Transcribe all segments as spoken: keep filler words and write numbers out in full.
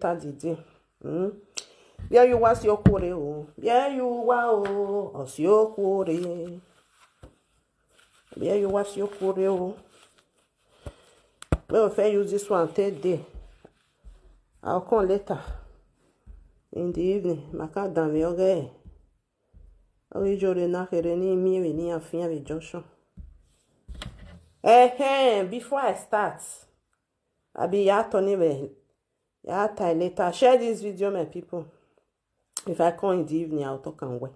ta didi. Mm. Vbe ye uwa si okuo rre o. Vbe ye uwa o, ọ si okuo rre. Vbe ye uwa si okuo rre o. Make we first use this one take day. I'll come later in the evening. Ma ka danmwehọ ghe ọ ghi yo rre na kherhe ne I miẹn vbene iran fian vbe junction. Ẹhẹn, before I start, I be ya tọ ni vbe ya ta later. Share this video, my people. If I come in the evening, I'll talk am well.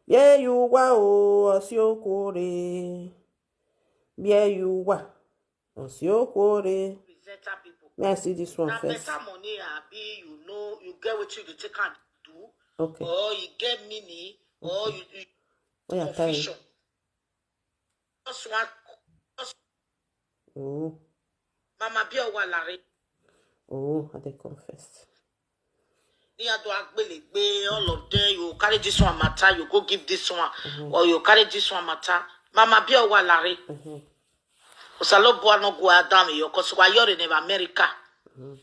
Vbe ye uwa o, ọ si okuo rre. Vbe ye uwa, ọ si okuo rre. Presenter people. May I see this one Na first? Better money, abi you know, you get wetin you dey take am do, Okay. or you get meaning, or you, you Oh, yeah, tell me. confusion. Just one, just Oh, Mama Biowa Larry. Oh, I dey come first. Iran do agbelegbe, all of them, you carry this one matter, you go give this one, or you carry this one matter. Mama Biowa Larry. Mm-hmm. Osalobua no go adam yo, 'cause wa yọrre ne America. Mm-hmm.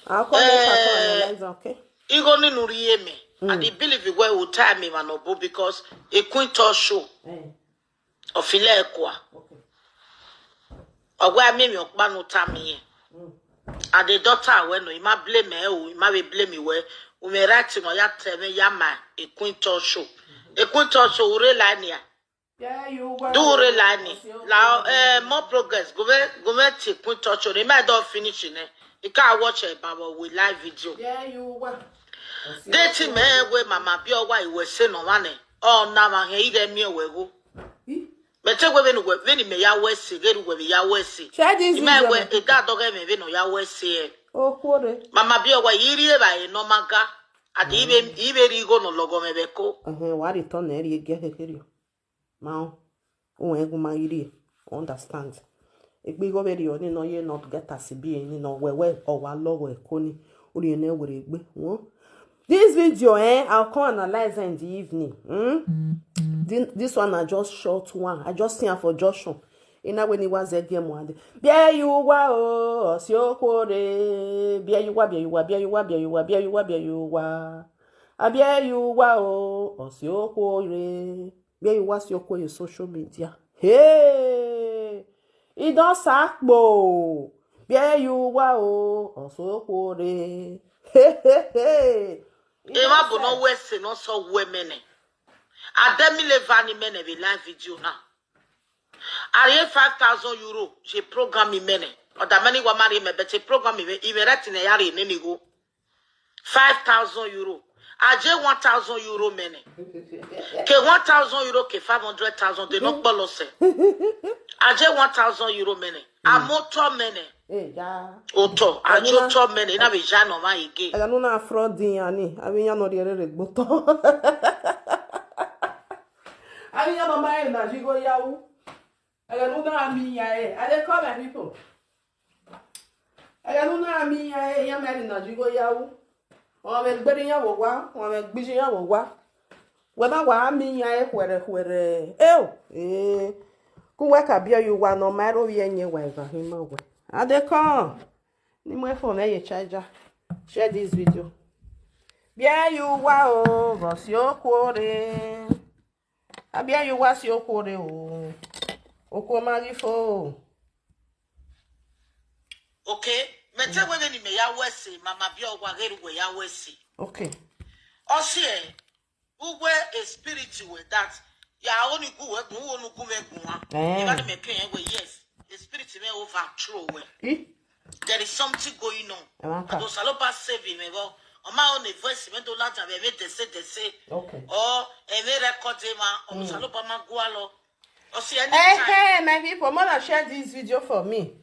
I'll call later to Eh, analyze, okay? Igho ni nu rhie mẹ. I Mm. dey believe wẹ u time emwa nọ bo because a queen talk show. Eh. Ọ feel like kua. Okay. Ọ wẹ a miẹn emwi ọkpa ne u tama irẹn. Mm. And the daughter wẹ nọ, I ma blame ẹ o, I ma vbe blame wẹ. U mwẹ right ne ọ ya ta ẹmwẹ ya ma a queen talk show. A queen talk show, u rre line nia. Yeah, you Do u rre line ni. La, eh, more progress. Go vẹ, go vẹ ti a queen talk show. I ma do finish nẹ. I ka watch ẹ ba vbe we live video. Yeah, you wa. Deti mẹ wẹ Mama Biowa, I wẹ sẹ ne ọmwa nẹ. Ọ na mwa hẹn, I ghẹ miẹn wẹ gho. Ih. Mẹ te wẹ vbene uwẹ, vbene imẹ ya wẹ ẹse, ghe ru wẹ vbe ya wẹ ẹse. Share this I ma video, wẹ, my people. Eda dọghẹ mwẹ vbene ọ ya wẹ ẹse ẹ. Okuo rre. Mama Biowa, I rri evbare ne ọ ma ga. Adi I vbe, Mm. I vbe rri igho ne ọ lọghọ mwẹ vbe ẹko. Ẹhẹn, wa rhie otọ nẹ rrie giẹ khekherriọ. Ma rẹn gu ma ghi rrie, understand. Egbe igho vberriọ ni nọ ye not get as e be ni nọ wẹ wẹ ọ wa lọghọ ẹko ni, u rhie nẹ werriegbe. Won. This video, eh, I'll come analyze in the evening. Hmm? Thi-, this one na just short one. I just see am for junction. I na wẹ ne I wa zẹ gie mu ade. Biẹ ye uwa o, ọ si okuo rre. Biẹ ye uwa, biẹ ye uwa, biẹ ye uwa, biẹ ye uwa, biẹ ye uwa, biẹ ye uwa. A biẹ ye uwa o, ọ si okuo rre. Biẹ ye uwa si okuo ye social media. Hey! I dọn sa kpo. Biẹ ye uwa o, ọ si okuo rre. Hey, hey, hey. I Emwa dọn bo ne sa. Ọ wẹ ẹse ne ọ sẹ wẹ mẹ nẹ. Ademi le va ni mẹ nẹ vbe live video na. A rhie five thousand euro ye program imẹ nẹ. Ọ da mẹ ne I wa ma rhie mẹ, but e program imẹ, imẹ right nẹ ya rhie nene igho. Five thousand euro. A je one thousand euro mẹ nẹ. Ke one thousand euro ke five hundred thousand de nọ kpọlọ sẹ. A je one thousand euro mẹ nẹ. A mu otọ mẹ nẹ. Eh, ya. Otọ, a je otọ mẹ nẹ, I na vbe ya nọ mwa ege. Ẹghẹ ne u na fraud iran ni, avbe iran nọ rhie rere gbe otọ. Avbe iran nọ ma rẹn na yi igho ya ru. Ẹghẹ ne u na miẹn iran re, I dey call my people. Ẹghẹ ne u na miẹn iran re, iran ma rẹn na yi igho ya ru. Ọmwa vbe gberra iran vbe owa, ọmwa vbe gbije iran vbe owa. Wẹ na wa miẹn iran re khuẹrhẹ khuẹrhẹ. Eo, eh. Ku wẹ ka biẹ ye uwa ne ọ ma rre ovbi ẹyẹn wa eva hin ma wẹ. I dey come. Ne I mu ephone mwẹ ye charger. Share this video. Biẹ ye uwa o, vbe ọ si okuo rre. A biẹ ye uwa si okuo rre o. Okuo ma ghi fo. Okay, mẹ te wẹ vbene imẹ ya wẹ ẹse, Mama Biowa, ghe ru wẹ ya wẹ ẹse. Okay. Ọ si ẹ, uwẹ a spirit wẹ that. Ya oni gu wẹ gun, uwo nu gu mwẹ guan. Eh. Eva ni mẹ ke yẹn wẹ, yes. A spirit mẹ overthrow wẹ. Eh? There is something going on. Ẹ ma ka. Ado Osanobua save mẹ vbọ. Ọ ma oni voice mẹ do ladian vbe ẹmwẹ dẹse dẹse. Okay. Or ẹmwẹ record ma, ọ Mm. Osanobua ma gualọ. Or see anytime. Hey, hey, my people, mother share this video for me.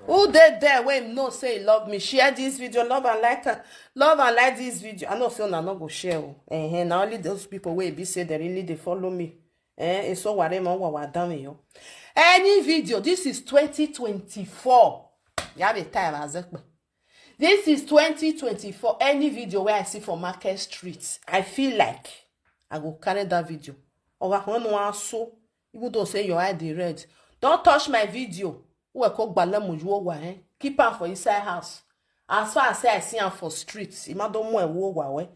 Who dey there wey know say he love me? Share this video, love and like am. Love and like this video. I know say una no go share o. Eh, eh, na only those people wey be say they really dey follow me. Eh, eso ware ma wa wa dan me yo. Any video, this is twenty twenty-four. Ya be time azekpe. This is twenty twenty-four. Any video where I see for Market Street, I feel like I go carry that video. Or I want to so, even though say your eye dey red. Don't touch my video. Who I call Balemu you over, eh? Keep am for inside house. As far as say I see am for street, I ma do mu ẹwu owa wẹ.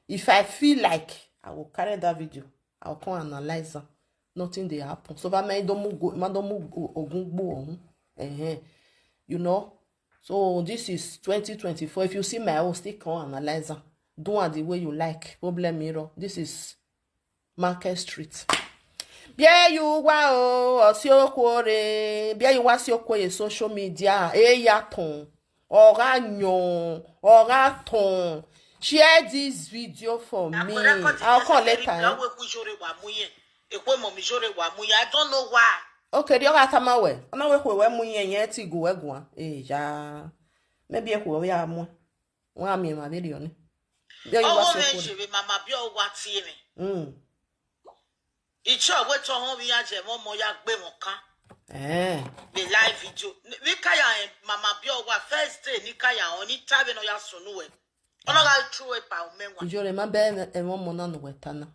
If I feel like, I will carry that video. I will come analyze am. Nothing dey happen. So far, ma do mu go, ma do mu o-, ogun gbo ohun. Ehen. You know? So this is twenty twenty-four. If you see my own, still come analyze am. Do am the way you like. Problem iro. This is Market Street. Biẹ ye uwa o, ọ si okuo re. Biẹ ye uwa si okuo ye social media. E ya tọn. Ọ gha yọn, ọ gha tọn. Share this video for me. I'll call later, eh? Ekhuo mọ mi jore wa mu ye. I don't know why. Okay, rhie ọ gha tama wẹ. Ọ na wẹ ekhuo wẹ mu ye, yẹn ti gu wẹ guan. Eya. Maybe ekhuo wẹ ya mu. Wa miẹn emwa vberriọ ni. Biẹ ye uwa si okuo re. Ọghe mwẹ ye vbe mama biẹ uwa tie mwẹ. Mm. Ichọ wẹ te ọhọn vbe iran jẹ mwẹ ọmọ ya gbe mwẹ ọkan. Eh. Vbe live video. Vbe I ka ya rẹn mama biẹ uwa first day ne I ka ya rẹn, ne I ta vbene ọ ya sunu wẹ. Ọ na gha true epa umẹ wa. Iyore ma bẹ ẹmwẹ ọmọ na ne uwẹ ta na.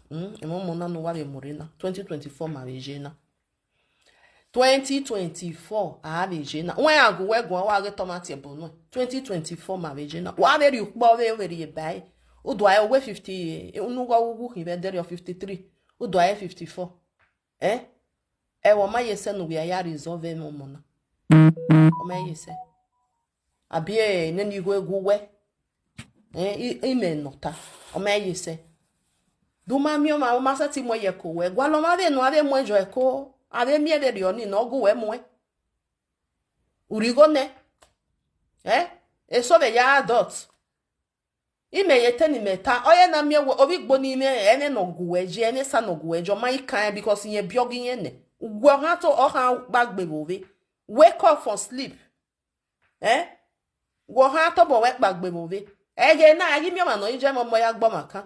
Mm, ẹmwẹ ọmọ na ne uwa vbe mu rre na. Twenty twenty-four ma vbe ye na. Twenty twenty-four a vbe ye na. Wẹ a gu wẹ guan, wa ghe tọ ma tie ẹbọ nuẹn. Twenty twenty-four ma vbe ye na. Wa vbe rhie ukpọ vbe vbe rhie ba ẹre. U do a ẹre, uwẹ fifty, unu gha wu khin vbe ẹdẹrriọ fifty-three. U do a ẹre fifty-four. Eh? Ẹvbo ọ ma ye sẹ ne uwẹ ya resolve ẹmwẹ ọmọ na. Ọ ma ye sẹ. Abi nene igho egu wẹ. Eh, i, imẹ nọ ta. Ọ ma ye sẹ. De u ma miẹn ọmwa, u ma sẹtin mu ẹre ye ẹko wẹ. Gualọ ọmwa vbe ne a vbe mu ẹre ye ẹko, a vbe miẹn vberriọ ni ne ọ gu wẹ muẹn. U rhie igho nẹ. Eh? Eso vbe ya adult. Imẹ ye te ne imẹ ta, ọ ye na miẹn wẹ ovbi igbo ni mwẹ ẹmwẹ ne ọ gu wẹ ye, ẹmwẹ esa ne ọ gu wẹ ye, ọ ma i kan ẹn, because irẹn biẹ ọghe irẹn nẹ. Uwẹ ọhan to, ọ khan kpa gbe vbe ovbe. Wake up from sleep. Eh? Wẹ ọhan tobọ wẹ kpa gbe vbe ovbe. Ẹghẹ na, a ghi miẹn ọmwa ne ọ i ye ẹmwẹ ọmọ ya gbe ọmwa kan.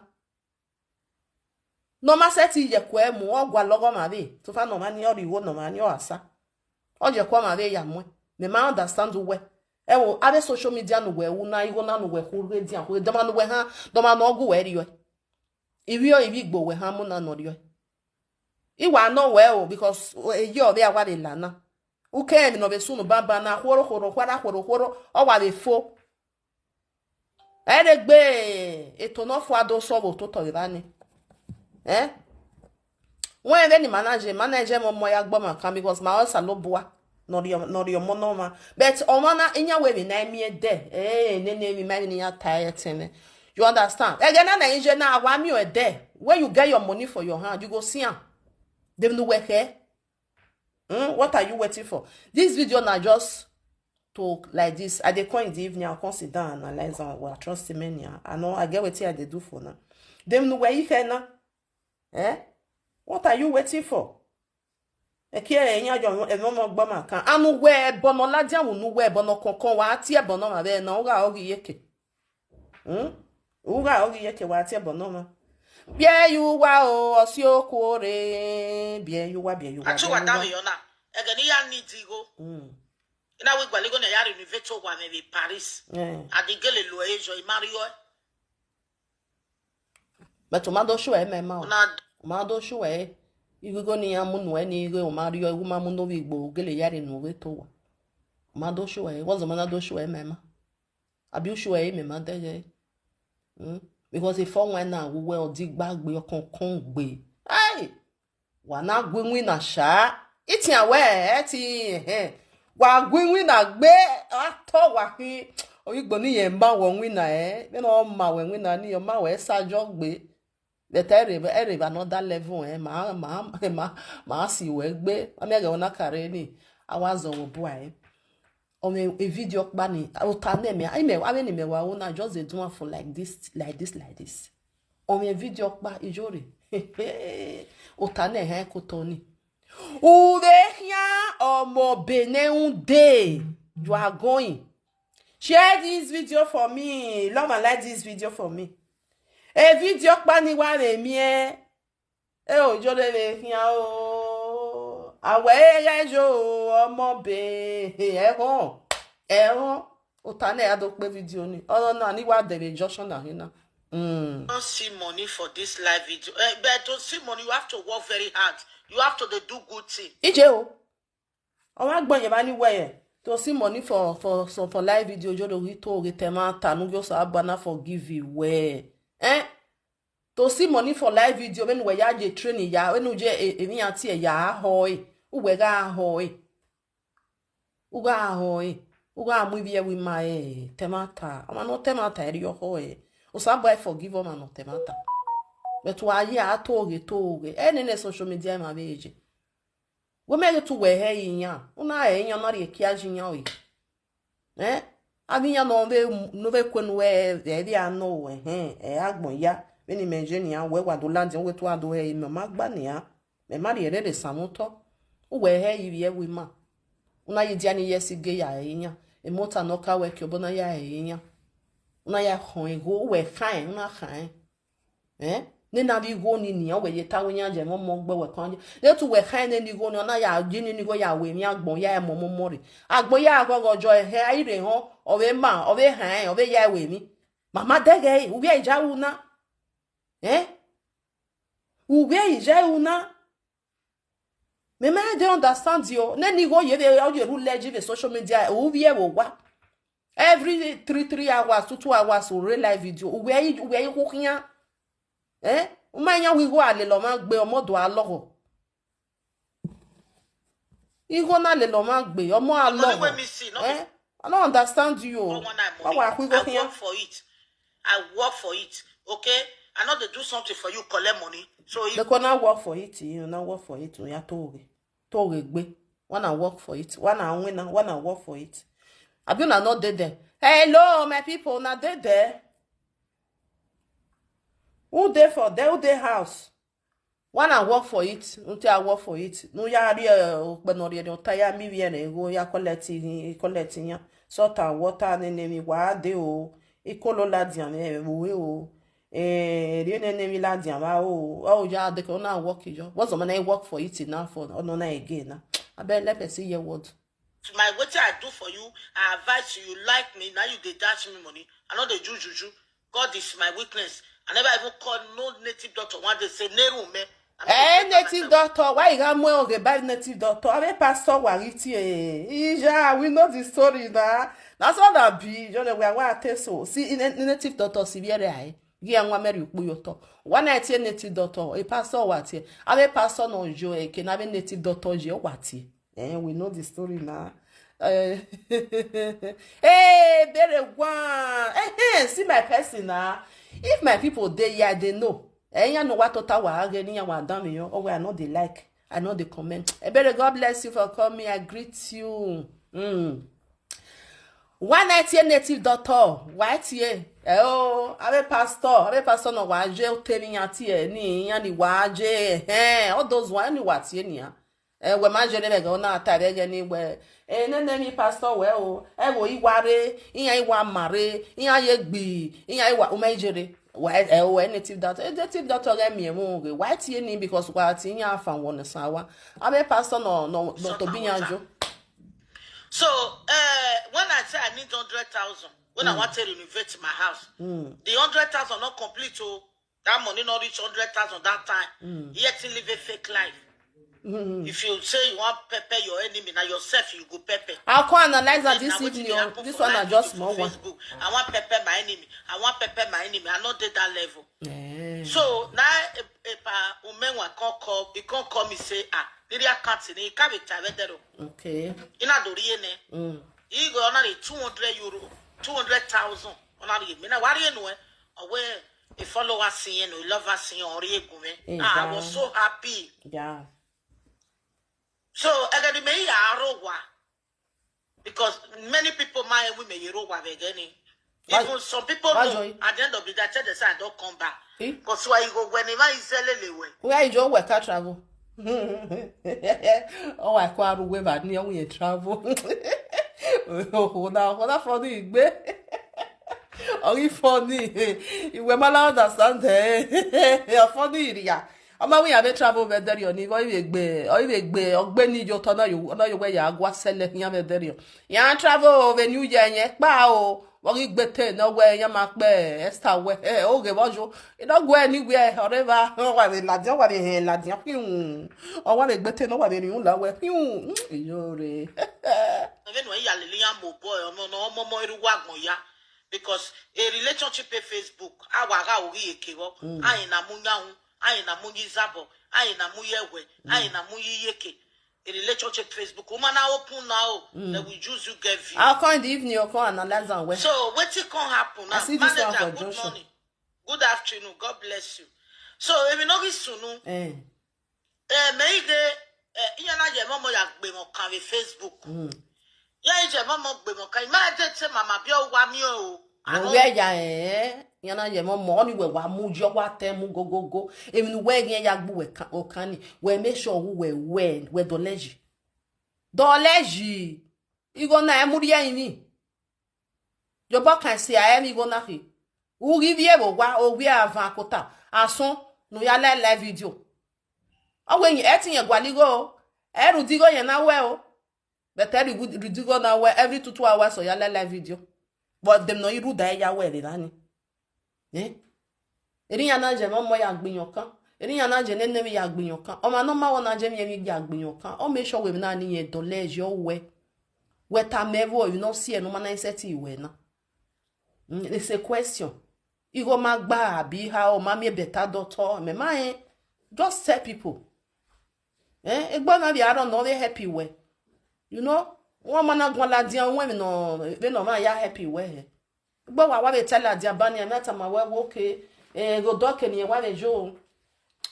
Ne ọ ma sẹtin ye ẹko ẹre mu, ọ gualọ ọghọmwa vbe. So far ne ọmwa ni ọ rhie igho ne ọmwa ni ọ gha sa. Ọ ye ẹko ọmwa vbe ya muẹn. Mẹ ma understand uwẹ. Ẹvbo, avbe social media ne uwẹ ru na, igho na ne uwẹ khu rre edian, khu rre edian, ọmwa ne uwẹ han, de ọmwa ne ọ gu wẹ rriọe. Ivbi, ivbi igbo wẹ han mu na ne ọ rriọe. I wa nọ wẹ o, because eyi ọ vbe a wa vbe la na. U ke rẹn emwi ne ọ vbe sunu banban na, khuorokhuoro, khuara khuorokhuoro, ọ wa vbe fo. Ẹ rhe gbe eto ne ọ fua do sọ vbe ototọ vbe evba ni. Eh? Wẹ vbene ima na ye, ima na ye ẹmwẹ ọmọ ya gbe ọmwa kan, because ma ọre Osanobua ne ọ rhie, ne ọ rhie ọmọ ne ọmwa. But ọmwa na, iran wẹ emwi ne a i miẹn ẹdẹ, eh, nene emwi ma emwi ne iran ta ẹtẹn mwẹ. You understand? Ẹghẹ na ne I ye na, a wa miẹn ẹdẹ. When you get your money for your hand, you go see am. Dem ne uwẹ khẹ. Hmm? What are you waiting for? This video na just to, like this. I dey come in the evening, I come sit down, analyze am. Well, trust me, I know I get wetin I dey do for now. Dem ne uwẹ i khẹ na. Eh? What are you waiting for? Ẹki ẹre iran yọ ẹmwẹ ọmọ gbe ọmwa kan. Anu wẹ ẹbọ ne ọ ladian vbe unu, wẹ ẹbọ ne ọ kọnkọn, wa tie ẹbọ ne ọmwa vbe na, u gha ọghe iyeke. Hmm? U gha ọghe iyeke, wa tie ẹbọ ne ọmwa. Biẹ ye uwa o, ọ si okuo rre. Biẹ ye uwa, biẹ ye uwa, biẹ ye uwa. A te uwa danmwehọ na, ẹghẹ ne I ya need igho. Hmm. I na wẹ igbalọ igho ne a ya renovate owa mwẹ vbe Paris. Eh. A di gele lo ẹre yọ, I ma rriọe. But u ma do sure ẹre, ma ẹma o. U ma do sure ẹre. Igho igho ne iran mu nuẹ ni, ighe u ma rriọe, u ma mu ne ovbi igbo, u gele ya rhie unu vbe te owa. U ma do sure ẹre, what's the matter, do sure ẹre, ma ẹma? Abi u sure ẹre, mẹ ma dẹghe ẹre? Hmm? Because efọ wan na wu wẹ ọ di gba gbe, ọ kọnkọn gbe. Ai! Wa na gu iwinna sha. Itian wẹ, ẹ ti, ẹhẹn. Wa gu iwinna gbe, a tọ wa khin. Ovbi igbo ni yẹn ma wẹ iwinna, ẹ. Vbene ọ ma wẹ iwinna ni, ọ ma wẹ sa jọ gbe. But ẹ rre, ẹ rre vbe another level, eh, ma, ma, ma, ma si wẹ gbe. A miẹn ẹghẹ ne ọ na kare ni, a wa zọ vbe obua, eh. Ọ mwẹ video ọkpa ni, ota nẹ mẹ, imẹ, avbe ne imẹ wa ru na, just dey do am for like this, like this, like this. Ọ mwẹ video ọkpa, iyore. Ota nẹ hẹ kotọ ni. U vbe khian ọmọ Benin ude, you are going. Share this video for me. Love and like this video for me. E video ọkpa ni wa vbe miẹn. E o, iyore vbe khian o. A wẹ ẹghẹ yo, ọmọ be, ẹhọn, ẹhọn. Ota nẹ a do kpe video ni. Ọnọ na ni wa dẹ vbe junction na hin na. Mm. Don't see money for this live video. Eh, but to see money, you have to work very hard. You have to dey do good thing. Ije o. Ọ ma gbẹn yẹn vba ni wẹ, To see money for, for some, for live video, yo do ghi to ghe te ẹmwata ne u ghe Osanobua na forgive wẹ. Eh? To see money for live video, vbene uwẹ ya ye train ya, vbene u ye e-, emwi iran tie ya họe, uwẹ gha họe. U gha họe, u gha mu ivbi ẹvbo ima ẹre, te ẹmwata, ọmwa ne ọ te ẹmwata ẹre ọ họe. Osanobua forgive ọmwa ne ọ te ẹmwata. But wa ye a to ghe, to ghe. Ẹnene social media emwa vbe ye. Wẹ mẹ ghi tu wẹ hẹ iran, u na hẹ iran, u na rhie ekia ye iran re. Eh? Avbe iran ne ọ vbe, ne ọ vbe kue ne uwẹ vbe ẹvbia nọ ruẹ, ẹhẹn, ẹ agbọn ya, vbene imẹ ye nian, wẹ wa do ladian, wẹ te wa do hẹ imẹ, ọ ma gba nian, mẹ ma rhie ẹre rre esanmwẹ otọ. Uwẹ hẹ ivbi ẹvbo ima, u na ye dia ni ye ẹse ge ya hẹ iran, emọta ne ọ ka wẹ ke obọ na ya hẹ iran, u na ya khọn igho, uwẹ khaẹn, u na khaẹn. Eh? Nene avbe igho ni nian, uwẹ ye ta wẹ iran ye mwẹ ọmọ gbe wẹ kan ye. Ne te uwẹ khaẹn nene igho ni, ọ na ya ye nene igho ya wẹ emwi agbọn ya ẹmọ ọmọmọ rre. Agbọn ya ghọghọ jọ ẹhẹn, a i rre họn, ọ vbe ma, ọ vbe haẹn, ọ vbe ya ẹwe emwi. Mama dẹghe ẹre, uwẹ ija ru na. Eh? Uwẹ ija ru na. Mẹ ma dey understand o. Nene igho ye vbe ọ ye rhulẹ ji vbe social media, u vbiẹ vbe owa. Every three, three hours, two, two hours, u rre live video. Uwẹ i, uwẹ i khu khian. Eh? U ma yan wẹ igho a lele ọmwa gbe, ọmọ do a lọghọ. Igho na lele ọmwa gbe, ọmọ a lọghọ. Money wey me see, no be. Eh? I don't understand you o. One, one night. Why money, wa khu igho I khian? Work for it. I work for it. Okay? I no dey do something for you, collect money. So if they gonna work for it, you na work for it, you are told. Told gbe. Wanna work for it. Wanna win, wanna work for it. Abi una no dey there? Hello, my people, una dey there? Who dey for there? Who dey house? Wanna work for it. Until I work for it. Nu ya rhie, eh, okpẹ ne ọ rhie ne ọ ta ya mi vbiẹ ne igho ya collect, i collect iyan. Salt and water nene emwi wa de o. Ikolo ladian mwẹ vbe ue o. Eh, rhie nene emwi ladian vba o. Ọ ya de ke una work yo. What's the man I work for it enough for? Oh, no, na again na. I bet let person hear word. My wetin I do for you, I advise you, you like me, now you dey dash me money. I no dey do juju. God is my witness. I never even call no native doctor one day say, "Neru me." I no dey Eh, pray for native myself. Doctor, why you got more of a bad native doctor? I mean, pastor, wa ghi tie. Ija, we know the story na. That's all that be. You know, we are what I tell so. See, in, in native doctor, see, where I. Gi a nwa mẹ rhie ukpu ye otọ. Wa na tie native doctor, e pastor wa tie. Avbe pastor nọ yo eke ne avbe native doctor ye, ọ wa tie. Eh, we know the story na. Eh, eh, very one. Eh, eh, see my person na. If my people dey here, they know. Eh, iran no wa tota wa ghe ne iran wa dan mwẹ yo. Oh, well, I no dey like. I no dey comment. Ebere, God bless you for coming. I greet you. Mm. Wa na tie native doctor, wa tie. Eh, oh, avbe pastor, avbe pastor nọ wa je otọ emwi iran tie ni, iran ni wa je, eh, all those one ni wa tie nian. Eh, wẹ ma je ne vbe ẹghẹ na ta vbe ẹghẹ ni wẹ, eh, nene emwi pastor wẹ o, ẹvbo i wa rre, iran i wa ma rre, iran ye gbi, iran i wa, u ma i je rre. Wa, eh, oh, eh, native doctor, eh, native doctor ghẹ miẹn ẹmwẹ ghe, wa tie ni because wa tie iran fan wọ ne sa wa. Avbe pastor nọ, nọ, nọ to bi iran jo. So, uh, when I say I need hundred thousand, when I want to renovate my house, the hundred thousand not complete, oh, that money not reach hundred thousand that time. Yet he live a fake life. If you say you want pepper your enemy, now yourself you go pepper. I'll come analyze that this evening. This one na just small one. Facebook. I want pepper my enemy. I want pepper my enemy. I not did that level. Eh. So now, if, if uh, Umenwa can't call, he can't call me say, ah, Niri account ni ka vbe ta vbe dẹrọ. Okay. Ina do rhie nẹ. Mm. Igho ọ na rhie two hundred euro, two hundred thousand. Ọ na rhie, mẹ na wa rhie nuẹn. Ọ wẹ e follower si yẹn, no, e lover si yẹn, ọ rhie gun mwẹ. Ah, I was so happy. Yeah. So, ẹghẹ ne mẹ i ya rre owa, because many people ma rẹn wẹ mẹ ye rre owa vbe ẹghẹ ni. Even some people know, at the end of the day, I tell them say I don't come back. Eh? Because why you go when I say lele we. Where you go work at travel? Oh, I quite away, but near we travel. Oh, now, what a funny, igbe. Ọ ghi funny. Iwẹ ma la understand, eh? Ọ funny ria. Ọ ma wẹ iran vbe travel vbe ẹdẹrriọ ni, ọ i vbe gbe, ọ i vhe gbe, ọ gbe ni ye otọ na yo, na yo wẹ ya gua sẹlẹ khian vbe ẹdẹrriọ. Iran travel vbe New Year yẹn kpa o. Ọ ghi gbe te ne ọ wẹ iran ma kpẹ Esther wẹ, eh, oghe vbe ọ yo. I no gu ẹre ni wẹ ọre evba, ọ wa vbe ladian, ọ wa vbe hẹn ladian, fiu. Ọ wa vbe gbe te ne ọ wa vbe rhie ula wẹ, fiu. Mm, iyore. Vbene ọ ya lele iran mobọ, ọmọ ne ọmọmọ erha uwa agbọn ya. Because a relationship e Facebook, a wa gha ru ghi eke vbọ, a i na mu yan hu, a i na mu ye izabọ, a i na mu ye ẹwẹ, a i na mu ye iyeke. A relationship Facebook, woman na open now, they will use you get view. I'll come in the evening, I'll come analyze am well. So wetin come happen now? I see this one. Manager, for good Joshua. Morning. Good afternoon. God bless you. So, emwi ne ọ ghi sunu. Eh. Eh, mẹ i ghe, eh, iran na ye mọmọ ya gbe mwẹ ọkan vbe Facebook. Mm. Ya i ye mọmọ gbe mwẹ ọkan, I ma de te mama biẹ uwa miẹn o. Aro. Ovbi ẹya, eh, iran na ye mọmọ, ọni wẹ wa mu yọ, wa tẹ mu gogogo. Emwi ne uwẹ ghian ya gbe uwẹ ọkan ni, wẹ make sure wẹ, wẹ, wẹ dọlẹ yi. Dọlẹ yi. Igho na ẹ mu rhie ẹrinmwi. Yobọ kan sia ẹmwẹ igho na khin. U ghi vbiẹ vbe owa, ovbi avan kota, asọn ne u ya la live video. Ọ wẹ yin, ẹ te iyẹn gualọ igho, ẹ rhunmwuda igho yẹn na wẹ o. But ẹ rhunmwuda igho na wẹ every two, two hours ọ ya la live video. But dem nọ i rhunmwuda ya wẹ vbe evba ni. Eh? Erha iran na ye emwa ọmọ ya gbe iyọnkan. Erha iran na ye nene emwi ya gbe iyọnkan. Ọmwa ne ọ ma wẹ ọ na ye emwi, emwi ya gbe iyọnkan, ọ make sure wẹ emwi na ne irẹn dọlẹ yi ọ wẹ. Wẹ tama ẹvbo emwi ne ọ si ẹre ne ọ ma na i sẹtin wẹ na. Mm, it's a question. Igho ma gba abi ha, ọ ma miẹn better doctor, mẹ ma rẹn. Just tell people. Eh, egbe na vbe arọ ne ọ vbe help wẹ. You know, wẹ ma na guan ladian, wẹ vbene ọ, vbene ọ ma ya help wẹ hẹ. Egbe wa, wa vbe tell ladian ba ni, a na tama wẹ wẹ, okay, eh, ghe odọ ke ne irẹn wa vbe yo.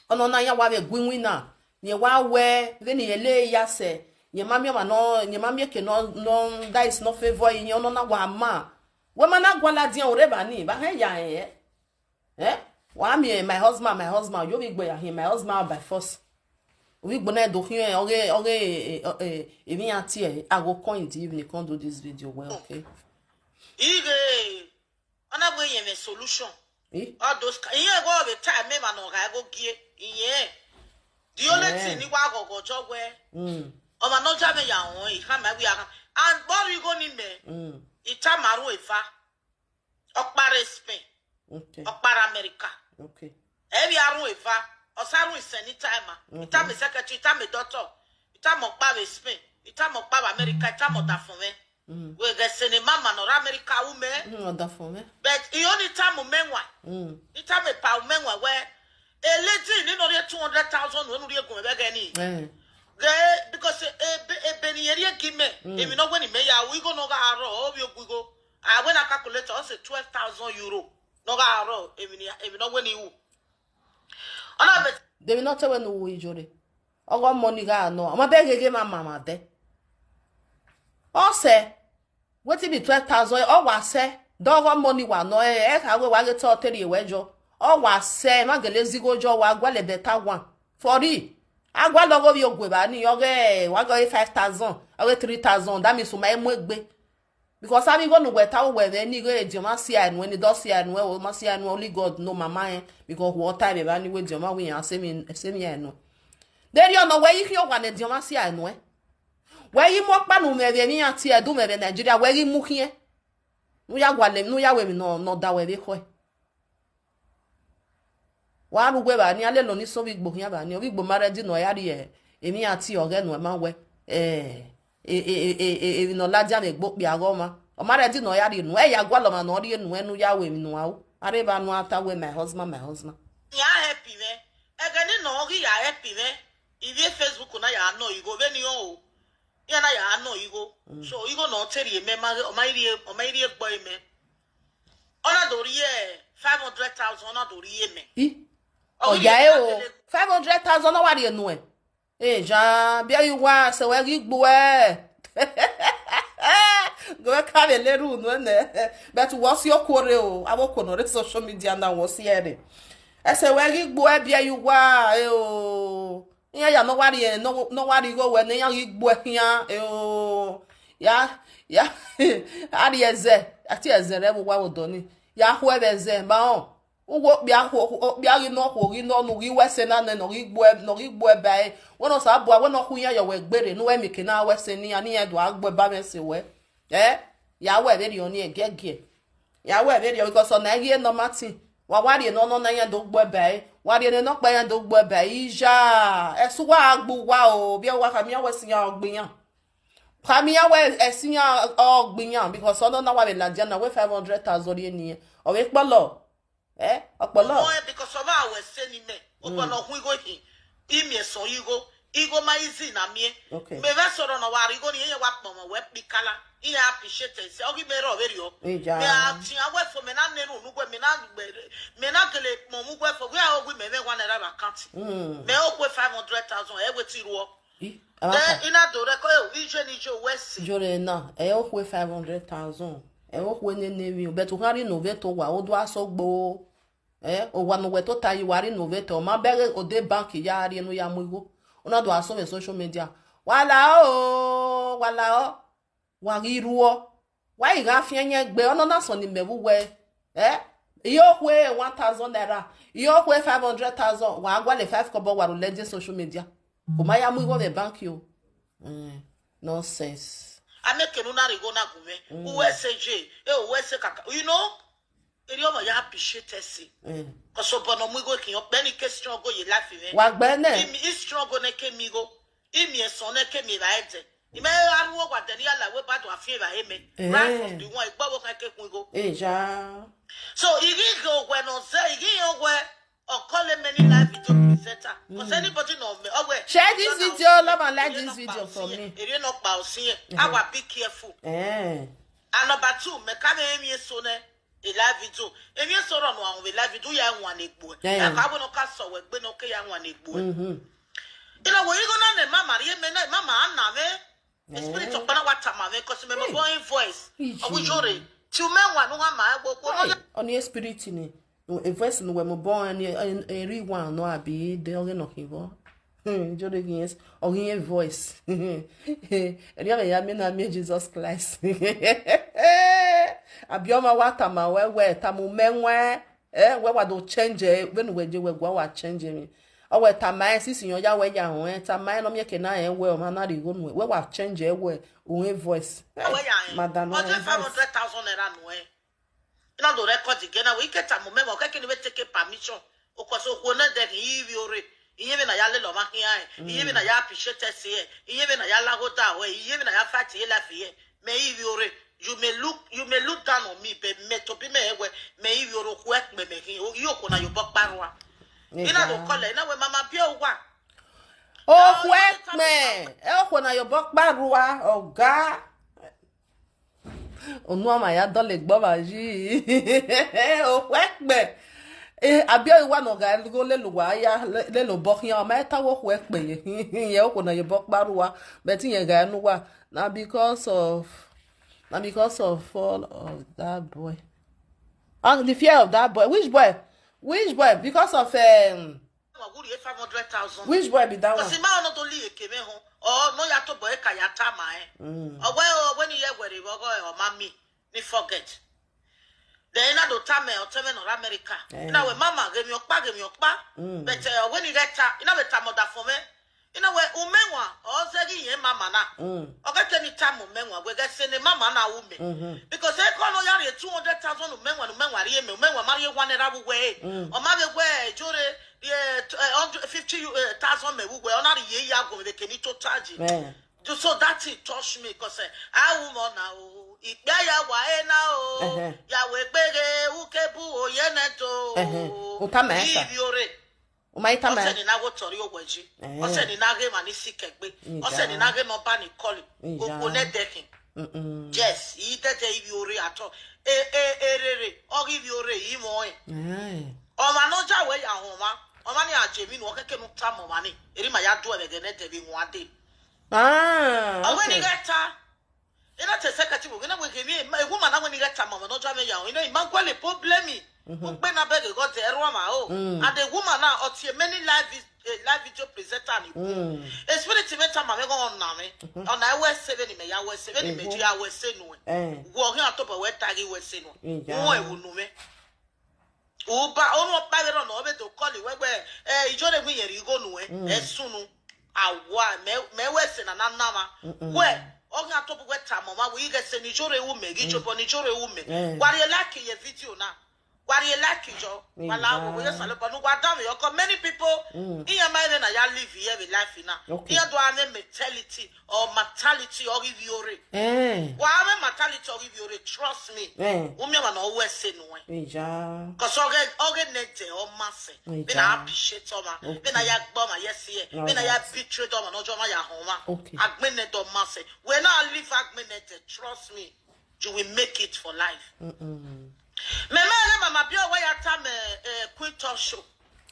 Ọnọna iran wa vbe gu iwinna, ne irẹn wa wẹ, vbene irẹn le ya sẹ, irẹn ma miẹn ọmwa nọ, irẹn ma miẹn eke nọ, nọ, that is not favour irẹn, ọnọna wa ma. Wẹ ma na guan ladian, u rre evba ni, vbe a hẹn ya rẹn hẹ? Eh? Wa miẹn my husband, my husband, yo vbe igbo ya hin my husband by force. Ovbi igbo na do khian ọghe, ọghe, eh, eh, emwi iran tie, I go come in the evening, come do this video well, okay? Ighe, ọ na wẹ iyẹn mwẹ solution. Eh? All those ki-, iyẹn wẹ ọ vbe ta ẹmẹ emwa ne ọ gha ẹghẹ gie, iyẹn. The only thing ni wa ghọghọ jọ wẹ, mm, ọmwa ne ọ ya mwẹ ya rẹn, I khama wẹ a kha. And vbe ọ rre igho ni mẹ, mm, I tama aro eva. Ọkpa rre Spain. Okay. Ọkpa rre America. Okay. Ẹ vbe a rhun eva, ọ sa rhun isẹn ni tama. I tama secretary, I tama doctor, I tama ọkpa vbe Spain, I tama ọkpa vbe America, I tama ọdafẹn mwẹ. Mm. Wẹ ghẹ sẹ ne mama ne ọ rre America ru mẹ. Mm, ọdafẹn mwẹ. But I only tama umẹwaẹn. Mm. I tama epa umẹwaẹn wẹ, a lady ni nọ rhie two hundred thousand nuẹn ne u rhie gu mwẹ vbe ẹghẹ ni. Eh. Ghe, because ebe, ebe ne irẹn rhie gi mẹ, mm, emwi ne ọ wẹ ne imẹ ya ru, igho ne ọ gha rrọọ, ọ vbe ogu igho. A wẹ na calculate, ọ sẹ twelve thousand euro ne ọ gha rrọọ, emwi ni, emwi ne ọ wẹ ne I ru. Ọ na vbe de emwi ne ọ te wẹ ne u ru iyore. Ọghe ọmọ ni gha nọ, ọ ma bẹghe ghe ma ma ma dẹ. Ọ sẹ, wetin be twelve thousand, ọ wa sẹ, de ọghe ọmọ ni wa nọ, ẹ, ẹ kha wẹ wa ghe te ọ te rhie wẹ yọ. Ọ wa sẹ, ma gele zigho yọ, wa gualọ better one. For real, a gualọ ọghe ovbi ogu evba ni, ọghe, wa ghe ọghe five thousand, ọghe three thousand, that means u ma i mu egbe. Because avbe igho ne uwẹ ta uwẹ mwẹ ni, igho ediọn mwa si ae nuẹn, ni dọ si ae nuẹn, ọ ma si ae nuẹn, only God know mama rẹn, because wẹ ọ ta ẹmwẹ evba ni wẹ ediọn mwa wẹ iran sẹ emwi, sẹ emwi ae nuẹn. Derriọ nọ wẹ i khian owa ne ediọn mwa si ae nuẹn. Wẹ ghi mu ọkpa ne u mwẹ vbe emwi iran tie, ẹdẹ u mwẹ vbe Nigeria, wẹ ghi mu khian. Ne u ya gualọ, ne u ya ru emwi nọ, ne ọ da wẹ vbe ekhọe. Wa rre uwu evba ni, a lele ọni sẹ ovbi igbo khian evba ni, ovbi igbo ma ready ne ọ ya rhie emwi iran tie ọghe nuẹn ma wẹ, eh, e, e, emwi ne ọ ladian vbe egbe okpia ọghe ọmwa. Ọ ma ready ne ọ ya rhie nuẹn, ẹ ya gualọ ọmwa ne ọ rhie nuẹn ne u ya ru emwi ne uwa ru. A rre evba ne uwa ta wẹ, my husband, my husband. Iran help mwẹ. Ẹghẹ ne nọ ọ ghi ya help mwẹ, ivbi Facebook na ya nọ igho vbene ọ o. Iran na ya nọ igho. Mm. So igho ne ọ te rhie mẹ, ma, ọ ma i rhie, ọ ma i rhie egbe mẹ. Ọ na do rhie five hundred thousand, ọ na do rhie mẹ. I? Ọ ghi ya e o, five hundred thousand ọ wa rhie nuẹn. E ja, biẹ ye uwa, sẹ wẹ ghi gbuẹ. Ghe wẹ ka vbe le rhie unu nẹ. But wẹ si okuo rre o, avbe okuo ne ọ rre social media na, wẹ si ẹre. Ẹsẹ wẹ ghi gbuẹ, biẹ ye uwa, e o. Iran ya ne ọ wa rhie, ne ọ, ne ọ wa rhie igho wẹ ne iran ghi gbuẹ khian, e o. Ya, ya, a rhie ẹzẹ, a tie ẹzẹ rẹ vbe uwa vbe odọ ni. Ya khuẹ vbe ẹzẹ, ma rẹn. Uwu okpia khuo, okpia ghi nọ khuo, ghi nọ ne u ghi wẹ ẹse na nẹ, ne ọ ghi gbuẹ, ne ọ ghi gbuẹ ba ẹre. Wẹ ne ọ sa bua, wẹ ne ọ khu iran yọ wẹ gberre, ne uwẹ mieke na wẹ ẹse ne iran, ne iran do gha gbuẹ ba mwẹ ẹse wẹ. Ẹ, ya wẹ vberriọ ni ẹgiẹgiẹ. Ya wẹ vberriọ, because ọna i ghi e normal thing. Wa wa rhie ne ọ nọ na iran do gbuẹ ba ẹre, wa rhie ne nọkpa iran do gbuẹ ba ẹre. Iya, ẹse uwa gha gbe uwa o, vbe uwa khama iran wẹ ẹse iran ọgbe iran. Khama iran wẹ ẹse iran ọgbe iran, because ọ nọ na wa vbe ladian na wẹ five hundred thousand rhie ne iran. Ọ vbe kpọlọ. Eh, ọ kpọlọ. Ọmọ ẹ, because ọ vbe aro ẹse ne imẹ, obọ ne ọ khuan igho khin, I miẹn ẹsọn igho, igho ma easy na miẹn. Okay. Mẹ vbe sọrọ ne ọ wa rre igho ne iran wa kpọnmwẹ wẹ kpikala, iran appreciate ẹse, ọ ghi mẹ rrọọ vberriọ. Eya. Mẹ a tian wẹ fo, mẹ na nene unu wẹ, mẹ na gbe, mẹ na gele kpọnmwẹ wẹ fo, wẹ a ho wẹ mẹ mwẹ one naira vbe account. Mm. Mẹ ho khuẹ five hundred thousand, ẹ wẹ te I rhuọ. I, a ma Then kpa. I na do rẹkọ, e, iye ne iye wẹ ẹse. Jore na, ẹ ho khuẹ five hundred thousand. Ẹ ho khuẹ nene emwi, but u gha rhie ne ovbe te owa, u do a sẹ ogbo. Eh, owa ne uwẹ tota yi, wa rhie ne ovbe te, ọ ma bẹghe ode bank ya rhie ne u ya mu igho. U na do a sẹ vbe social media. Wa la o, wa la o. Wa ghi rhuọ. Wa i gha fian yan egbe, ọ nọ na sọn ne imẹ vbe uwẹ. Eh? Iyo khuẹ one thousand naira, iyo khuẹ five hundred thousand, wa gualọ five kọbọ, wa ru ladian social media. U ma ya mu igho vbe bank o. Eh, nonsense. A miẹn ke ne u na rhie igho na gu mwẹ. Mm. U wẹ ẹse ye, e, u wẹ ẹse kaka. You know, erriọ ọmwa ya appreciate ẹse. Mm. Cause obọ ne ọ mu igho khin, ọ kpẹ ni ke struggle ye life mwẹ. Wa gbẹ nẹ. I mi, I struggle nẹ ke mi igho. I miẹn ẹsọn nẹ ke mi evba ẹdẹ. I mẹ gha rhuo owa dẹ ne I ya la wẹ ba do a fian evba he mẹ. Eh. Right from the one, egbe ọvbokhan ke khuan igho. Eya. So, I ghi ghe owẹ ne ọ zẹ, I ghi rẹn owẹ, ọ call many live video presenter. Cause Mm. anybody ne ọ mẹ, ọ wẹ, Share this video, love and like this video for me. Erriọ nọkpa ọ siẹn. Uh-huh. A wa be careful. Eh. And number two, mẹ ka mwẹ emwi eso nẹ, e live video. Emwi eso rọ ne a ru vbe live video, ya wan egbe. Yeah. Ya ka wẹ ne ọ ka sẹ wẹ egbe ne ọ ke ya wan egbe. Mm-hmm. I na wẹ igho na ne mama rhie mẹ na, mama a na mwẹ. The spirit Eh. ọkpa na wa tama mwẹ, cause mẹ mọ Hey. bọ in voice. Iji. Ọ wi yore. Ti u mẹ wan nu ha ma ẹgbẹ okhuo nọ Hey, ya. Ọni spirit ni. A voice ne uwẹ mobọ ẹn, ẹn, ẹn, ri wan nọ abi de ọghe nọ khin vbọ. Hmm, Jore ghi yes, ọ ghi yes voice. Erriọ ọmwa ya miẹn na miẹn Jesus Christ. Abi ọmwa wa tama wẹ, wẹ tama umẹ wẹn, eh, wẹ wa do change, eh, vbene uwẹ je wẹ gua wa change emwi. Ọ wẹ tama ẹn, sisi yan ya wẹ ya họn ẹn, tama ẹn ne ọ miẹn ke na rẹn wẹ ọmwa na rhie igho nuẹn, wẹ wa change ẹn wẹ uhẹn voice. Ọ wẹ ya rẹn. Madam, Ọ uhẹn je voice. Five hundred thousand naira nuẹn. I na do record again na, wẹ I ke tama umẹ mẹ, ọ khẹke ne I vbe take permission. Okọsẹ okhuo nẹ dẹ khin, I ivbi ore, I yẹn vbene a ya lele ọmwa khian rẹn, I yẹn vbene a ya appreciate ẹse rẹn, I yẹn vbene a ya laghe odaro ẹre, I yẹn vbene a ya fight ye life ẹre. Mẹ I ivbi ore, you may look, you may look down on me, but mẹ tobọ mẹ rẹn wẹ, mẹ I ivbi ore, okhuo ẹkpẹn mẹ khin, o, I okhuo na ye obọ kpa rua. I na do call ẹre, I na wẹ mama biẹ uwa. Okhuo ẹkpẹn, ẹ okhuo na ye obọ kpa rua, ọga. Unu ọmwa ya dọlegbe ọmwa yi. Okhuo ẹkpẹn. Eh, abi ọre uwa ne ọ gha gho lele uwa ya, le-, lele obọ khian, ọ ma ta wẹ okhuo ẹkpẹn ye. Irẹn okhuo na ye obọ kpa rua, but irẹn gha ne uwa. Na because of, na because of fall of that boy. Ah, the fear of that boy. Which boy? Which boy? Because of, um, Wa wu rhie five hundred thousand. Which boy be that one? Because I ma nọ do li eke mwẹ họn. Ọ nọ ya tobọ ẹre ka ya tama ẹn. Mm. Ọ wẹ, ọ wẹ ne I ye wẹ rre vbe ọghọ, ọ ma mi, ni forget. Then I na do tama ọtẹn mwẹ ne ọ rre America. Eh. I na wẹ mama ghe emwi ọkpa, ghe emwi ọkpa. Mm. But, eh, ọ wẹ ne I ghẹ ta, I na vbe tama ọdafẹn mwẹ. I na wẹ umẹ wan, ọ zẹ ghi yẹn mama na. Mm. Ọ ghẹ ke ne I tama umẹ wan, wẹ ghẹ sẹ ne mama na ru mẹ. Mm-hmm. Because ekọ nọ ya rhie two hundred thousand umẹ wan, umẹ wan rhie mẹ, umẹ wan ma rhie one naira vbe uwẹ ẹre. Mm. Ọ ma vbe wẹ, Jore, rhie, eh, hundred fifty, eh, thousand mẹ vbe uwẹ, ọ na rhie ya guọnmwẹ vbe eke ne I tota yi. Eh. So that thing touch me, 'cause, eh, a ru mẹ ọna o, ikpia ya wa ena o, Uh-huh. ya wẹ gbeghe, uke bu oye nẹ do. Uh-huh. U tama ẹn, sir. Ivbi ore. U ma i tama Ọ sẹ ẹn. Ne I na ghe otọ rrie owẹ yi. Eh. Ọ sẹ ne I na ghe emwa ni sick egbe. Mm, Ọ sẹ ne I na ghe ne ọ ba ni call. Mm, Okhuo nẹ dẹkhin. Mm-mm. Yes, I dẹdẹ ivbi ore atọ. E, e, erere, ọ ghi ivbi ore, I mwẹ ọnrẹn. Eh. Ọmwa ne ọ ya wẹ ya họn ọmwa, ọmwa ni a je emwi nu, ọ kẹkẹ ne u tama ọmwa ni, erha ima ya do ẹmwẹ ẹghẹ ne ẹdẹ vbe wan dee. Ah, Ọ wẹ ne I okay. ghẹ ta, I na te secretary, I na wẹ ghe emwi, a woman na wẹ ne I ghẹ tama ọmwa ne ọ ya mwẹ ya họn, I na ima gualọ problem. Mhm. Ukpe na bẹghe ghe ọdẹ ẹrọ ọmwa o. Mm. And a woman na, ọ tie many live vis-, eh, live video presenter ni. Mm. A spirit mwẹ tama mwẹ ghe ọ na mwẹ. Mhm. Ọ na wẹ ẹse vbene imẹ ya wẹ ẹse, vbene imẹ Ehe. je ya wẹ ẹse nuẹn. Eh. Wẹ ọ khian tobọ wẹ ta ghi wẹ ẹse nuẹn. Iya. Wẹ unu mwẹ. Uba, unu ọkpa vbe rrọọ nọ, ọ vbe do call wẹ wẹ, eh, Ijore wẹ iyẹn rhie igho nuẹn, Mm. ẹ sunu. Awa, mẹ, mẹ wẹ ẹse na na na mwa. Mm-mm. Wẹ, Ọ ghi a tobọ wẹ tama ọmwa wẹ ighẹ ẹse ne Iyore ru mẹ, ghi iyobọ ne Iyore ru mẹ. Wa rhie like ye video na. Wa rhie like yọ. Wa la wo, wẹ ye Osanobua ne uwa danmwehọ, 'cause many people, iran ma rẹn vbene a ya live ye vbe life na. Iran do a mwẹ mentality or mentality ọghe ivbiorre. Wa mwẹ mentality ọghe ivbiorre, trust me. U miẹn ọmwa ne ọ ru ẹse nuẹn. 'Cause ọghe, ọghe nẹdẹ ọ ma sẹ. Vbene a appreciate ọmwa, vbene a ya gbe ọmwa ye ẹse, vbene a ya betray ọmwa ne ọ jọ ọmwa ya họn ọmwa. Agbọn nẹdẹ ọ ma sẹ. Wẹ na live agbọn nẹdẹ, trust me, you will make it for life. Mẹ ma ghe mama biẹ wẹ ya tama, eh, Queen Talk Show.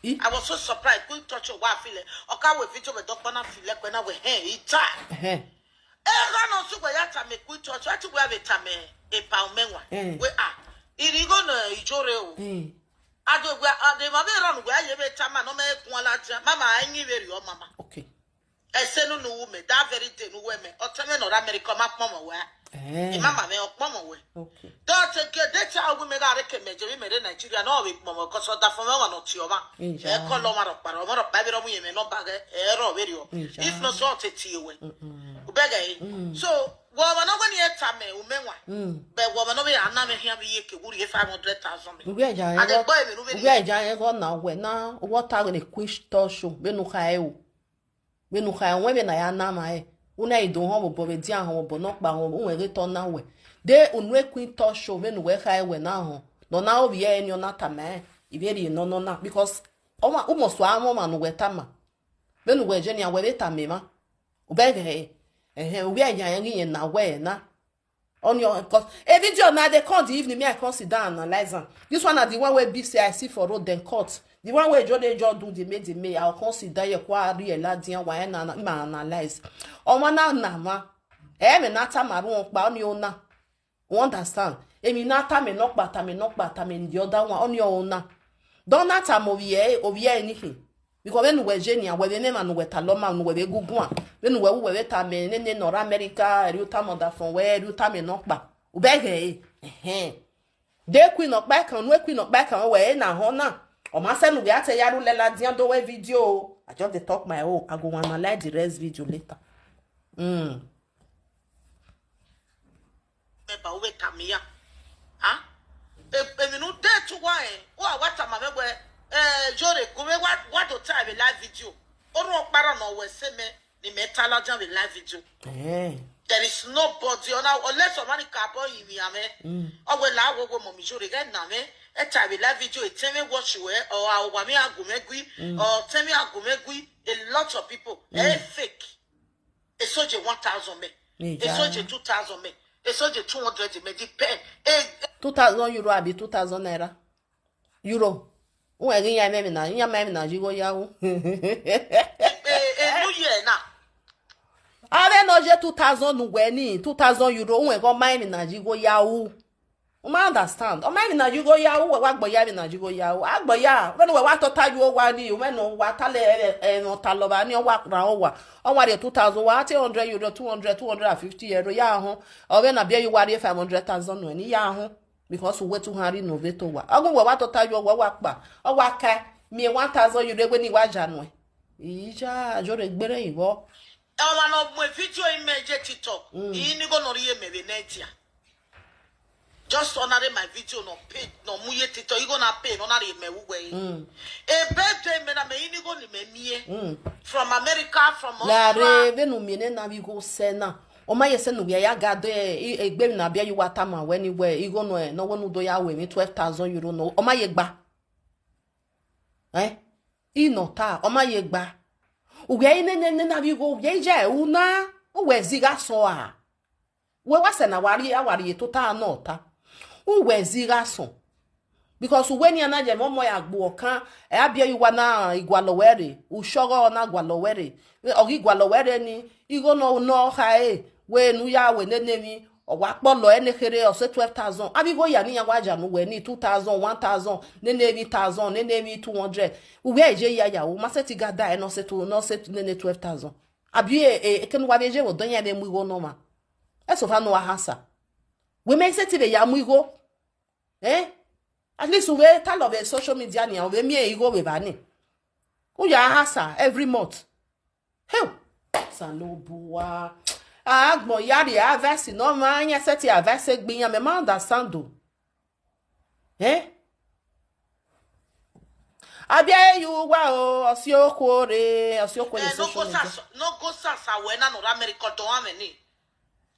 I was so surprised. Queen Talk Show wa feel, ọ ka wẹ video vbe dọkpa na feel ẹkpẹ na wẹ hẹn, I ta. Egha nọ sẹ wẹ ya tama Queen Talk Show, a te wẹ vbe tama Epa Umenwa. Wẹ a, irigho ne Iyore o. A do wẹ, a de ma vbe rọ nu wẹ a ye vbe tama ne ọ mẹ guan ladian, mama, a yin vberriọ, mama. Ẹse nunu ru mẹ, that very day ne uwẹ mẹ, ọtẹn mwẹ ne ọ rre America, ọ ma kpọnmwẹ wẹ. Mama mwẹ, ọ kpọnmwẹ wẹ. Dọt ege de ta ogun mẹ gha rre ke mẹ je vbe mẹ rre Nigeria, ne ọ vbe kpọnmwẹ, 'cause ọdafẹn mwẹ ọmwa ne ọ tie ọmwa. Ẹ kọlọ ọmwa rhọkpa, ọmwa rhọkpa vbe rọ mu yẹn mwẹ nọmba ghẹ, ẹ rọ vberriọ. If not so, ọ te tie wẹ. U bẹghe ẹre. So, wẹ ọmwa ne ọ wẹ ne irẹn tama Umenwa, but wẹ ọmwa ne ọ vbe a na mwẹ khian vbe iye ke, u rhie five hundred thousand mẹ. Uwẹ ya A de ẹghọ, gbe emwi ne u vbe uwẹ ya ẹghọ na wẹ na, uwẹ ọta vbe ne Queen Talk Show, vbene u kha ẹre o. Vbene u kha ẹre, wẹ vbene a ya na mwẹ ẹre. U na i do họn vbe obọ vbe edian, họn vbe obọ nọkpa, họn vbe uwẹ ghe tọ na wẹ. De unu Queen Talk Show, vbene uwẹ kha ẹre wẹ na họn. Ne ọ na ovbi ẹre ni ọ na tama ẹre, ivbi erriọ nọ nọ na. Because ọmwa, u must a mwẹ ọmwa ne uwẹ tama. Vbene uwẹ je nian, wẹ vbe tama emwa. U bẹghe ẹre. Ẹhẹn, uwẹ ya rẹn ghi rẹn na wẹ ẹre na. Ọni ọ, 'cause a video na dey come the evening, me I come sit down analyze am. This one na the one wey be say I see for road dem cut. The one wey just dey just do the me the me, I come sit down here, kwa real ladian wa na, na, ma analyze. Ọmwa na na ma. Ẹmwẹ na tama ru ọkpa, ọni ọ na. U understand? Emwi na tama nọkpa, tama nọkpa, tama the other one, ọni ọ na. Dọ na tama ovbi ẹre, ovbi ẹre ni khin. Because vbene uwẹ je nian, wẹ vbe mwẹ emwa ne uwẹ talọ ma, ne uwẹ vbe gu guan. Vbene uwẹ ru, uwẹ vbe tama nene ne ọ rre America, ẹrriọ tama ọdafẹn wẹ, ẹrriọ tama nọkpa. U bẹghe ẹre. Ẹhẹn. De Queen nọkpa kan, unu Queen nọkpa kan wẹ ẹre na họn na. Ọ ma sẹ ne uwẹ a te ya rhulẹ ladian do wẹ video o. I just dey talk my own. I go analyze the rest video later. Mm. Mẹ ba u vbe tama iran. A? E-, emwi ne u de te uwa rẹn, u wa tama mwẹ wẹ, eh, Iyore, gu mwẹ wa, wa do ta vbe live video. Orhunmwu ọkpa rrọọ ne ọ wẹ ẹse mẹ, ne imẹ ta ladian vbe live video. Eh. There is nobody, ọ na, unless ọmwa ni ka bọ rinmwian mwẹ. Mm. Ọ wẹ la wo wo mọ mi Iyore ghẹ na mwẹ, ẹ ta vbe live video, etẹn mwẹ watch wẹ, ọ a wa mwẹ a gu mwẹ gui, mm, ọ tẹn mwẹ a gu mwẹ gui, a lot of people, mm, ẹ fake. Eso je one thousand mẹ. Ija. Eso je two thousand mẹ. Eso je two hundred mẹ. Depend. Eh, two thousand euro abi two thousand naira? Euro. Uwẹ ghi yan emwi na, iyan ma emwi na yi igho ya ru. Eh, eh, eh, New Year na. Avbe ne ọ ye two thousand ne uwẹ ni, two thousand euro, uwẹ ghe ọ ma emwi na yi igho ya ru. U ma understand? Ọ ma emwi na yi igho ya ru, uwẹ wa gbọ ya emwi na yi igho ya ru. A gbọ ya, vbene uwẹ wa tota ye owa ni, vbene uwa ta lẹ, ẹ, ẹ, ẹmwẹ ọ talọ vba ni, ọ wa rhan owa. Ọ wa rhie two thousand, wa te hundred euro, two hundred, two hundred and fifty euro, ya họn. Ọ vbe na biẹ ye uwa rhie five hundred thousand nuẹn ni, ya họn. Because uwẹ tu han rhie unu vbe to owa. Ọ gu uwẹ wa tota ye owa, ọ wa kpa. Ọ wa ka, miẹn one thousand euro, wẹ ne I wa ya nuẹn. Ija, Iyore gberra igho. Ọmwa ne ọ mu video imẹ ye TikTok, mm, I ni igho ne ọ rhie mẹ vbe Nigeria. Just ọ na rre my video ne ọ pay, ne ọ mu ye TikTok, igho na pay, ne ọ na rhie mẹ vbe uwẹ. Mm. Ebe de mẹ na, mẹ i ni igho ne imẹ miẹn. Mm. From America, from Australia. Lare, vbene u miẹn nene avbe igho sẹ na, ọ ma ye sẹ ne uwẹ ya ga de, i, egbe emwi ne a biẹ ye uwa tama wẹ ni wẹ, igho nọ, ne ọ wẹ ne u do ya ru emwi twelve thousand euro nọ, ọ ma ye gba. Eh? I nọ ta, ọ ma ye gba. Uwẹ i nene, nene avbe igho, uwẹ i ya ẹre una, uwẹ zigha sọn a. Wẹ wa sẹ ne a wa rhie, a wa rhie tota nọ ta. Uwẹ zigha sọn. Because uwẹ nian na ye mwẹ ọmọ ya gbe ọkan, ẹ a biẹ ye uwa na, I gualọ wẹ rre, ushọghe ọ na gualọ wẹ rre. Ọ ghi gualọ wẹ rre ni, igho nọ, nọ khare, wẹ ne u ya wẹ nene emwi, ọ wa kpọlọ ẹre ne kherhe, ọ sẹ twelve thousand. Avbe igho hia ne iran wa ya ne uwẹ ni, two thousand, one thousand, nene emwi thousand, nene emwi two hundred. Uwẹ i ye ya ya, u ma sẹ ti ga da ẹre ne ọ sẹ two, ne ọ sẹ nene twelve thousand. Abi, e, e, eke ne uwa vbe ye vbe odọ iran vbe mu igho ne ọmwa. Ẹsọfa ne uwa hasa. Wẹ mẹ i sẹtin vbe ya mu igho. Eh? At least u vbe talọ vbe social media nian, u vbe miẹn igho vbe evba ni. U ya hasa every month. Hell! Osanobua. Agbọn ya rhie advice ne ọmwa, iran sẹtin advice egbe iran, mẹ ma understand o. Eh? Abia ye uwa o, ọsi okhuo rre, ọsi okhuo ye Eh, no go social media. sasa, no go sasa wẹ na nọ ra America ọdọ ọmwa mwẹ ni.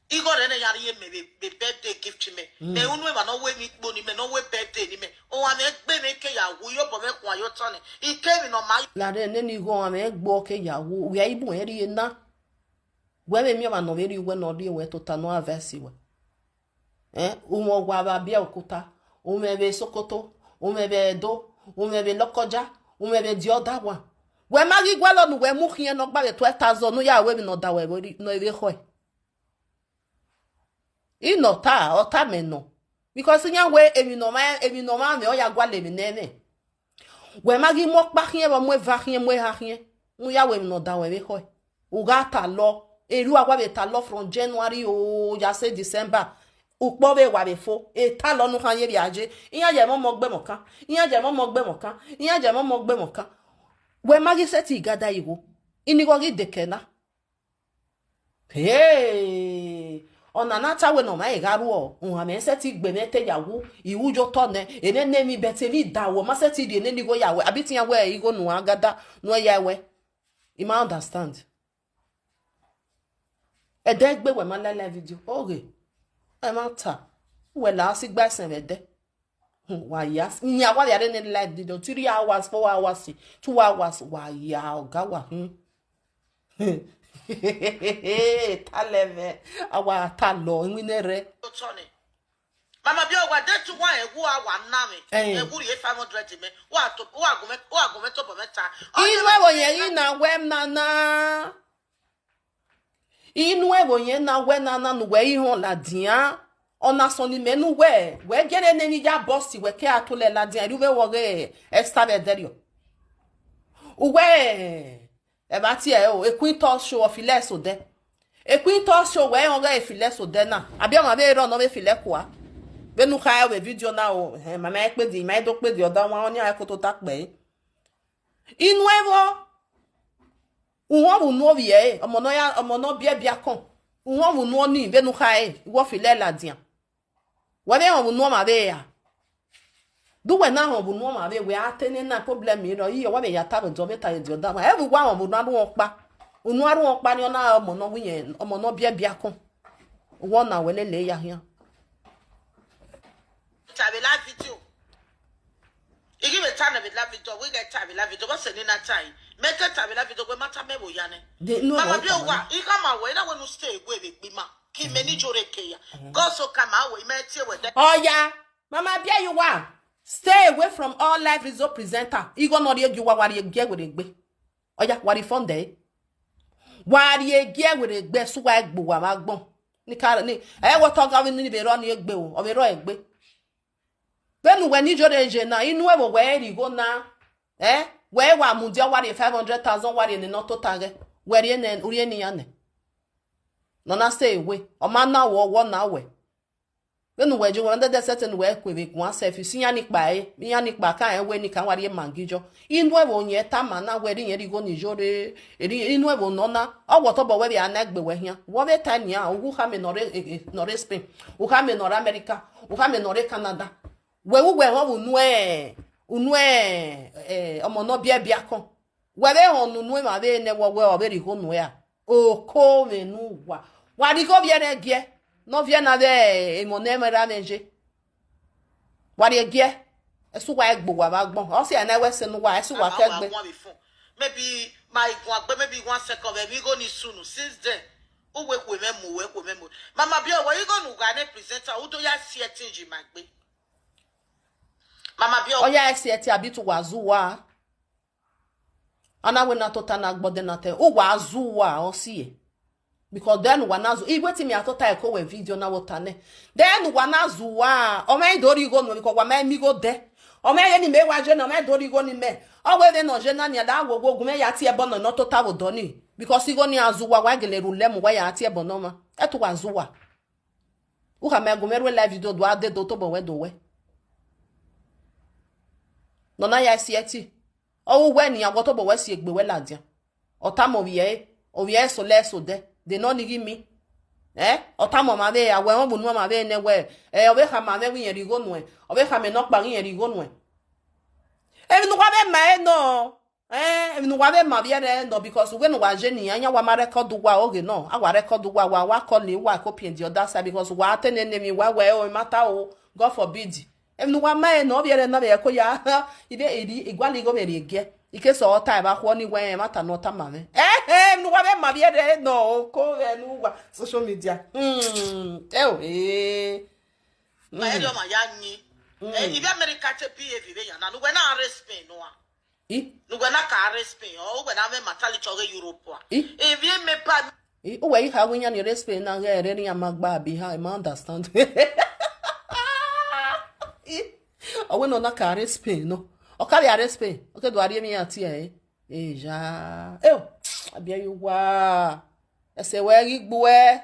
Igho rẹ ne ya rhie mẹ vbe, vbe birthday gift mẹ. Mẹ unu emwa ne ọ wẹ emwi ikpo ni mẹ, ne ọ wẹ birthday ni mẹ. Ọmwa mwẹ gbe mwẹ ke ya wu, iyobọ mwẹ khuan ye otọ nẹ. Ike emwi ne ọ ma Lare nene igho ọmwa mwẹ gbe ọ ke ya wu, wẹ ibu ẹ rhie na. Wẹ vbe miẹn ọmwa ne ọ vbe rhie uwẹ ne ọ rhie wẹ tota ne ọ advice wẹ. Eh, umwẹ owa vbe Abeokuta, umwẹ vbe Sokoto, umwẹ vbe Ẹdo, umwẹ vbe Lọkọja, umwẹ vbe the other one. Wẹ ma ghi gualọ ne uwẹ mu khian ne ọ gba vbe twelve thousand ne u ya ru emwi ne ọ da wẹ vbe rri-, ne ọ vbe khọe. I nọ ọta, ọta mẹ nọ. Because iran wẹ emwi ne ọmwa, emwi ne ọmwa mwẹ, ọ ya gualọ emwi ne ẹ mwẹ. Wẹ ma ghi mu ọkpa khian vbe ọ mu eva khian mu eha khian, ne u ya ru emwi ne ọ da wẹ vbe khọe. U gha talọ, erriọ uwa wa vbe talọ from January o, ya sẹ December. Ukpọ vbe wa vbe fo, etalọ ne u khan ye vbe aye. Iran ye ẹmwẹ ọmọ gbe ẹmwẹ ọkan, iran ye ẹmwẹ ọmọ gbe ẹmwẹ ọkan, iran ye ẹmwẹ ọmọ gbe ẹmwẹ ọkan. Wẹ ma ghi sẹtin gada igho, inigho ghi dekẹ na. Hey! Ọna na ta wẹ ne ọmwa gha rhuọ, uhan mwẹ sẹtin gbe mwẹ te ya wu, I wu ye otọ nẹ, ene ne emwi bẹt emwi da wẹ, ọ ma sẹtin rhie nene igho ya wẹ, abi te iran wẹ igho ne uan gada, ne uẹ ya wẹ. I ma understand. Ẹdẹ gbe wẹ ma la live video. Oghe. Ẹ ma ta. Wẹ la si gba ẹsẹn vbe ẹdẹ. Hmm, wa ya s-, iyan wa vbe rre ne live video, three hours, four hours, two hours, wa ya ọga wa, hmm. Ta lẹ mwẹ, a wa ta lọ, iwinna rẹ. Otọ nẹ. Mama bi owa de tu wa ẹwu a wa na mwẹ. Eh. Ẹwu rhie five hundred mẹ. Wa to, wa gun mẹ, wa gun mẹ tobọ mwẹ ta. Inu ẹvbo yẹn ghi na wẹ nana. Inu ẹvbo yẹn na wẹ nana ne uwẹ i họn ladian. Ọna sọn ni mẹ ne uwẹ, wẹ gere ne emwi ya bọsi wẹ ke a to lẹ ladian, erriọ vbe wọ ghe Esther vbe ẹdẹrriọ. Uwẹ, ẹ vba tie ẹre o, Queen Talk Show ọ filẹ ẹse odẹ. Queen Talk Show wẹ rẹn ọghe e filẹ ẹse odẹ na, abi ọmwa vbe rrọọ ne ọ vbe filẹ kua. Vbene u kha vbe video na o, ẹhẹn, ma ma kpedi, ma do kpedi ọdọ wan, ọnii a ko tota kpẹre. Inu ẹvbo, uhunmwu unu ovbi ẹre, ọmọ ne ọ ya, ọmọ ne ọ biẹ biakọn, uhunmwu unu ọnii vbene u kha re, wẹ ọ filẹ ladian. Wẹ vbe họn vbe unu ọmwa vbe ra? De uwẹ na họn vbe unu ọmwa vbe wẹ a te nena problem rrọọ, iye, wa vbe ya ta vbe dọ vbe ta vbe diọda mwa. Ẹ vbe uwa họn vbe unu arhuọn ọkpa. Unu arhuọn ọkpa ni ọ na re ọmọ ne ọ wẹ irẹn, ọmọ ne ọ biẹ biakọn. Wẹ ọ na wẹ lele ya khian. Ta vbe live video. I ghi vbe ta nẹ vbe live video, wẹ ghẹ ta vbe live video, vbọ sẹ ne I na ta ẹre? Mẹ te ta vbe live video, wẹ ma ta mẹ vbe oya nẹ. De, no, Mama no, bi no, owa, no. I khama wẹ, I na wẹ ne u stay away vbe egbe ima. Ke imẹ ni yo rre ke ya. Mhm. God so kind, ma wẹ, I ma tie wẹ dẹ. Oya, Mama bi owa, stay away from all live video presenter. Igho ne ọ rhie gie uwa, wa rhie gie werriegbe. Oya, wa rhie phone dẹ. Wa rhie gie werriegbe, ẹse uwa gbe uwa vbe agbọn. Ni ka ni, ẹ wẹ otọ gha vbe ni vbe rrọọ ni egbe o, ọ vbe rrọọ egbe. Vbene uwẹ ni yo rre ye na, inu ẹvbo wẹ rhie igho na, ẹ, wẹ wa mudia, wa rhie five hundred thousand, wa rhie ne nọ tota ghẹ, wẹ rhie ne, u rhie ne iran nẹ. Ne ọ na stay away, ọ ma na wẹ, ọ wẹ ọ na wẹ. Vbene uwẹ ye, uwẹ dẹdẹ sẹtin ne uwẹ kue vbe guan self, si iran ni kpa ẹre, iran ni kpa ka rẹn wẹ ne I ka wa rhie Maggi yọ. Inu ẹvbo yẹn tama na wẹ, erriọ irẹn rhie igho ni yo rre, erriọ inu ẹvbo nọ na, ọ wẹ tobọ wẹ vbe a na egbe wẹ khian. Wẹ vbe ta nian, u khama ne ọ rre, eh, eh, ne ọ rre Spain, u khama ne ọ rre America, u khama ne ọ rre Canada. Wẹ vbe uwẹ họn vbe unu ẹ, unu ẹ, eh, ọmọ ne ọ biẹ biakọn. Wẹ vbe họn ne unu emwa vbe nẹ wẹ, wẹ ọ vbe rhie igho nuẹ ra? Oko mwẹ ne uwa. Wa rhie igho vbiẹ ne ẹgiẹ, ne ọ viẹ na vbe emọ ne ẹmwẹ ra mwẹ ye. Wa rhie gie, ẹse uwa gbe uwa vbe agbọn. Ọ si ẹre ne wẹ sẹ ne uwa, ẹse uwa Mama kẹ wa gbe. Guan vbe phone. Maybe ma i guan gbe, maybe one second, vbe igho ni sunu. Since then, uwe khuẹ mwẹ mu, uwe khuẹ mwẹ mu. Mama bi owa, igho ne u gha ne presenter, u do ya si ẹtin yi ma gbe. Mama bi owa. Ọ ya si ẹtin abi te uwa zẹ uwa. A na wẹ na tota na gbọdẹ na te, uwa zẹ uwa, ọ si ẹre. Because then uwa na zẹ, I wẹ te imẹ a tota ẹko wẹ video na vbe ota nẹ. Then uwa na zẹ uwa, ọ ma do rhie igho nuẹ, because wa ma miẹn igho dẹ. Ọ ma ye ne imẹ wa ye na, ọ ma do rhie igho ne imẹ. Ọ wẹ vbene ọ ye na nian, da wo wo gu mwẹ ya tie ẹbọ nọ ne ọ tota vbe odọ ni. Because igho ni a zẹ uwa, wa gele rhie ulẹ mu, wa ya tie ẹbọ ne ọmwa. Ẹ te uwa zẹ uwa. U khama gu mwẹ rhie live video do a dee do tobọ wẹ do wẹ. Ne ọ na ya si ẹtin. Ọ ru wẹ nian, wẹ tobọ wẹ si egbe wẹ ladian. Ọ tama ovbi ẹre, ovbi ẹre solo ẹre sẹ odẹ, de ne ọ ni ghi miẹn. Eh, ọ tama ọmwa vbe, a wẹ ọ vbe unu ọmwa vbe nẹ wẹ, eh, ọ vbe khama mwẹ wẹ irẹn rhie igho nuẹn, ọ vbe khama nọkpa ghi irẹn rhie igho nuẹn. Emwi ne uwa vbe ma ẹre nọ, eh, emwi ne uwa vbe ma vbiẹ rẹ nọ, because wẹ ne uwa je nian, iran wa ma record uwa oghe nọ, a wa record uwa, wa, wa call uwa ko piẹn the other side, because wa te nene emwi wa wẹ o, emata o, God forbid. Emwi ne uwa ma ẹre nọ, ọ vbiẹ rẹ na vbe ẹko ya, ivbe iri, igualọ igho vbe rhie giẹ. Ike sẹ ọ ta evba khuọ ni wẹ ẹmwata ne ọ tama mwẹ. Ẹhẹn, emwi ne uwa vbe ma vbiẹ rẹ nọ, oko vbe ne uwa social media. Hmm, ẹ o, eh. Ma ẹre ọmwa ya yin. Eh, ivbi America te behave vbe yan na, ne uwẹ na rre Spain nua. I? Ne uwẹ na ka rre Spain, ọ uwẹ na mwẹ mentality ọghe Europe a. I? Ivbi mẹ ba I, uwẹ i kha wẹ iran ni rre Spain na ghẹ rre iran ma gba abi ha, I ma understand. I, ọ wẹ ne ọ na ka rre Spain nọ. Ọ ka vbe a rre Spain, ọ ke do a rhie emwi iran tie ẹre. Eya. Eo, a biẹ ye uwa. Ẹse wẹ ghi gbuẹ.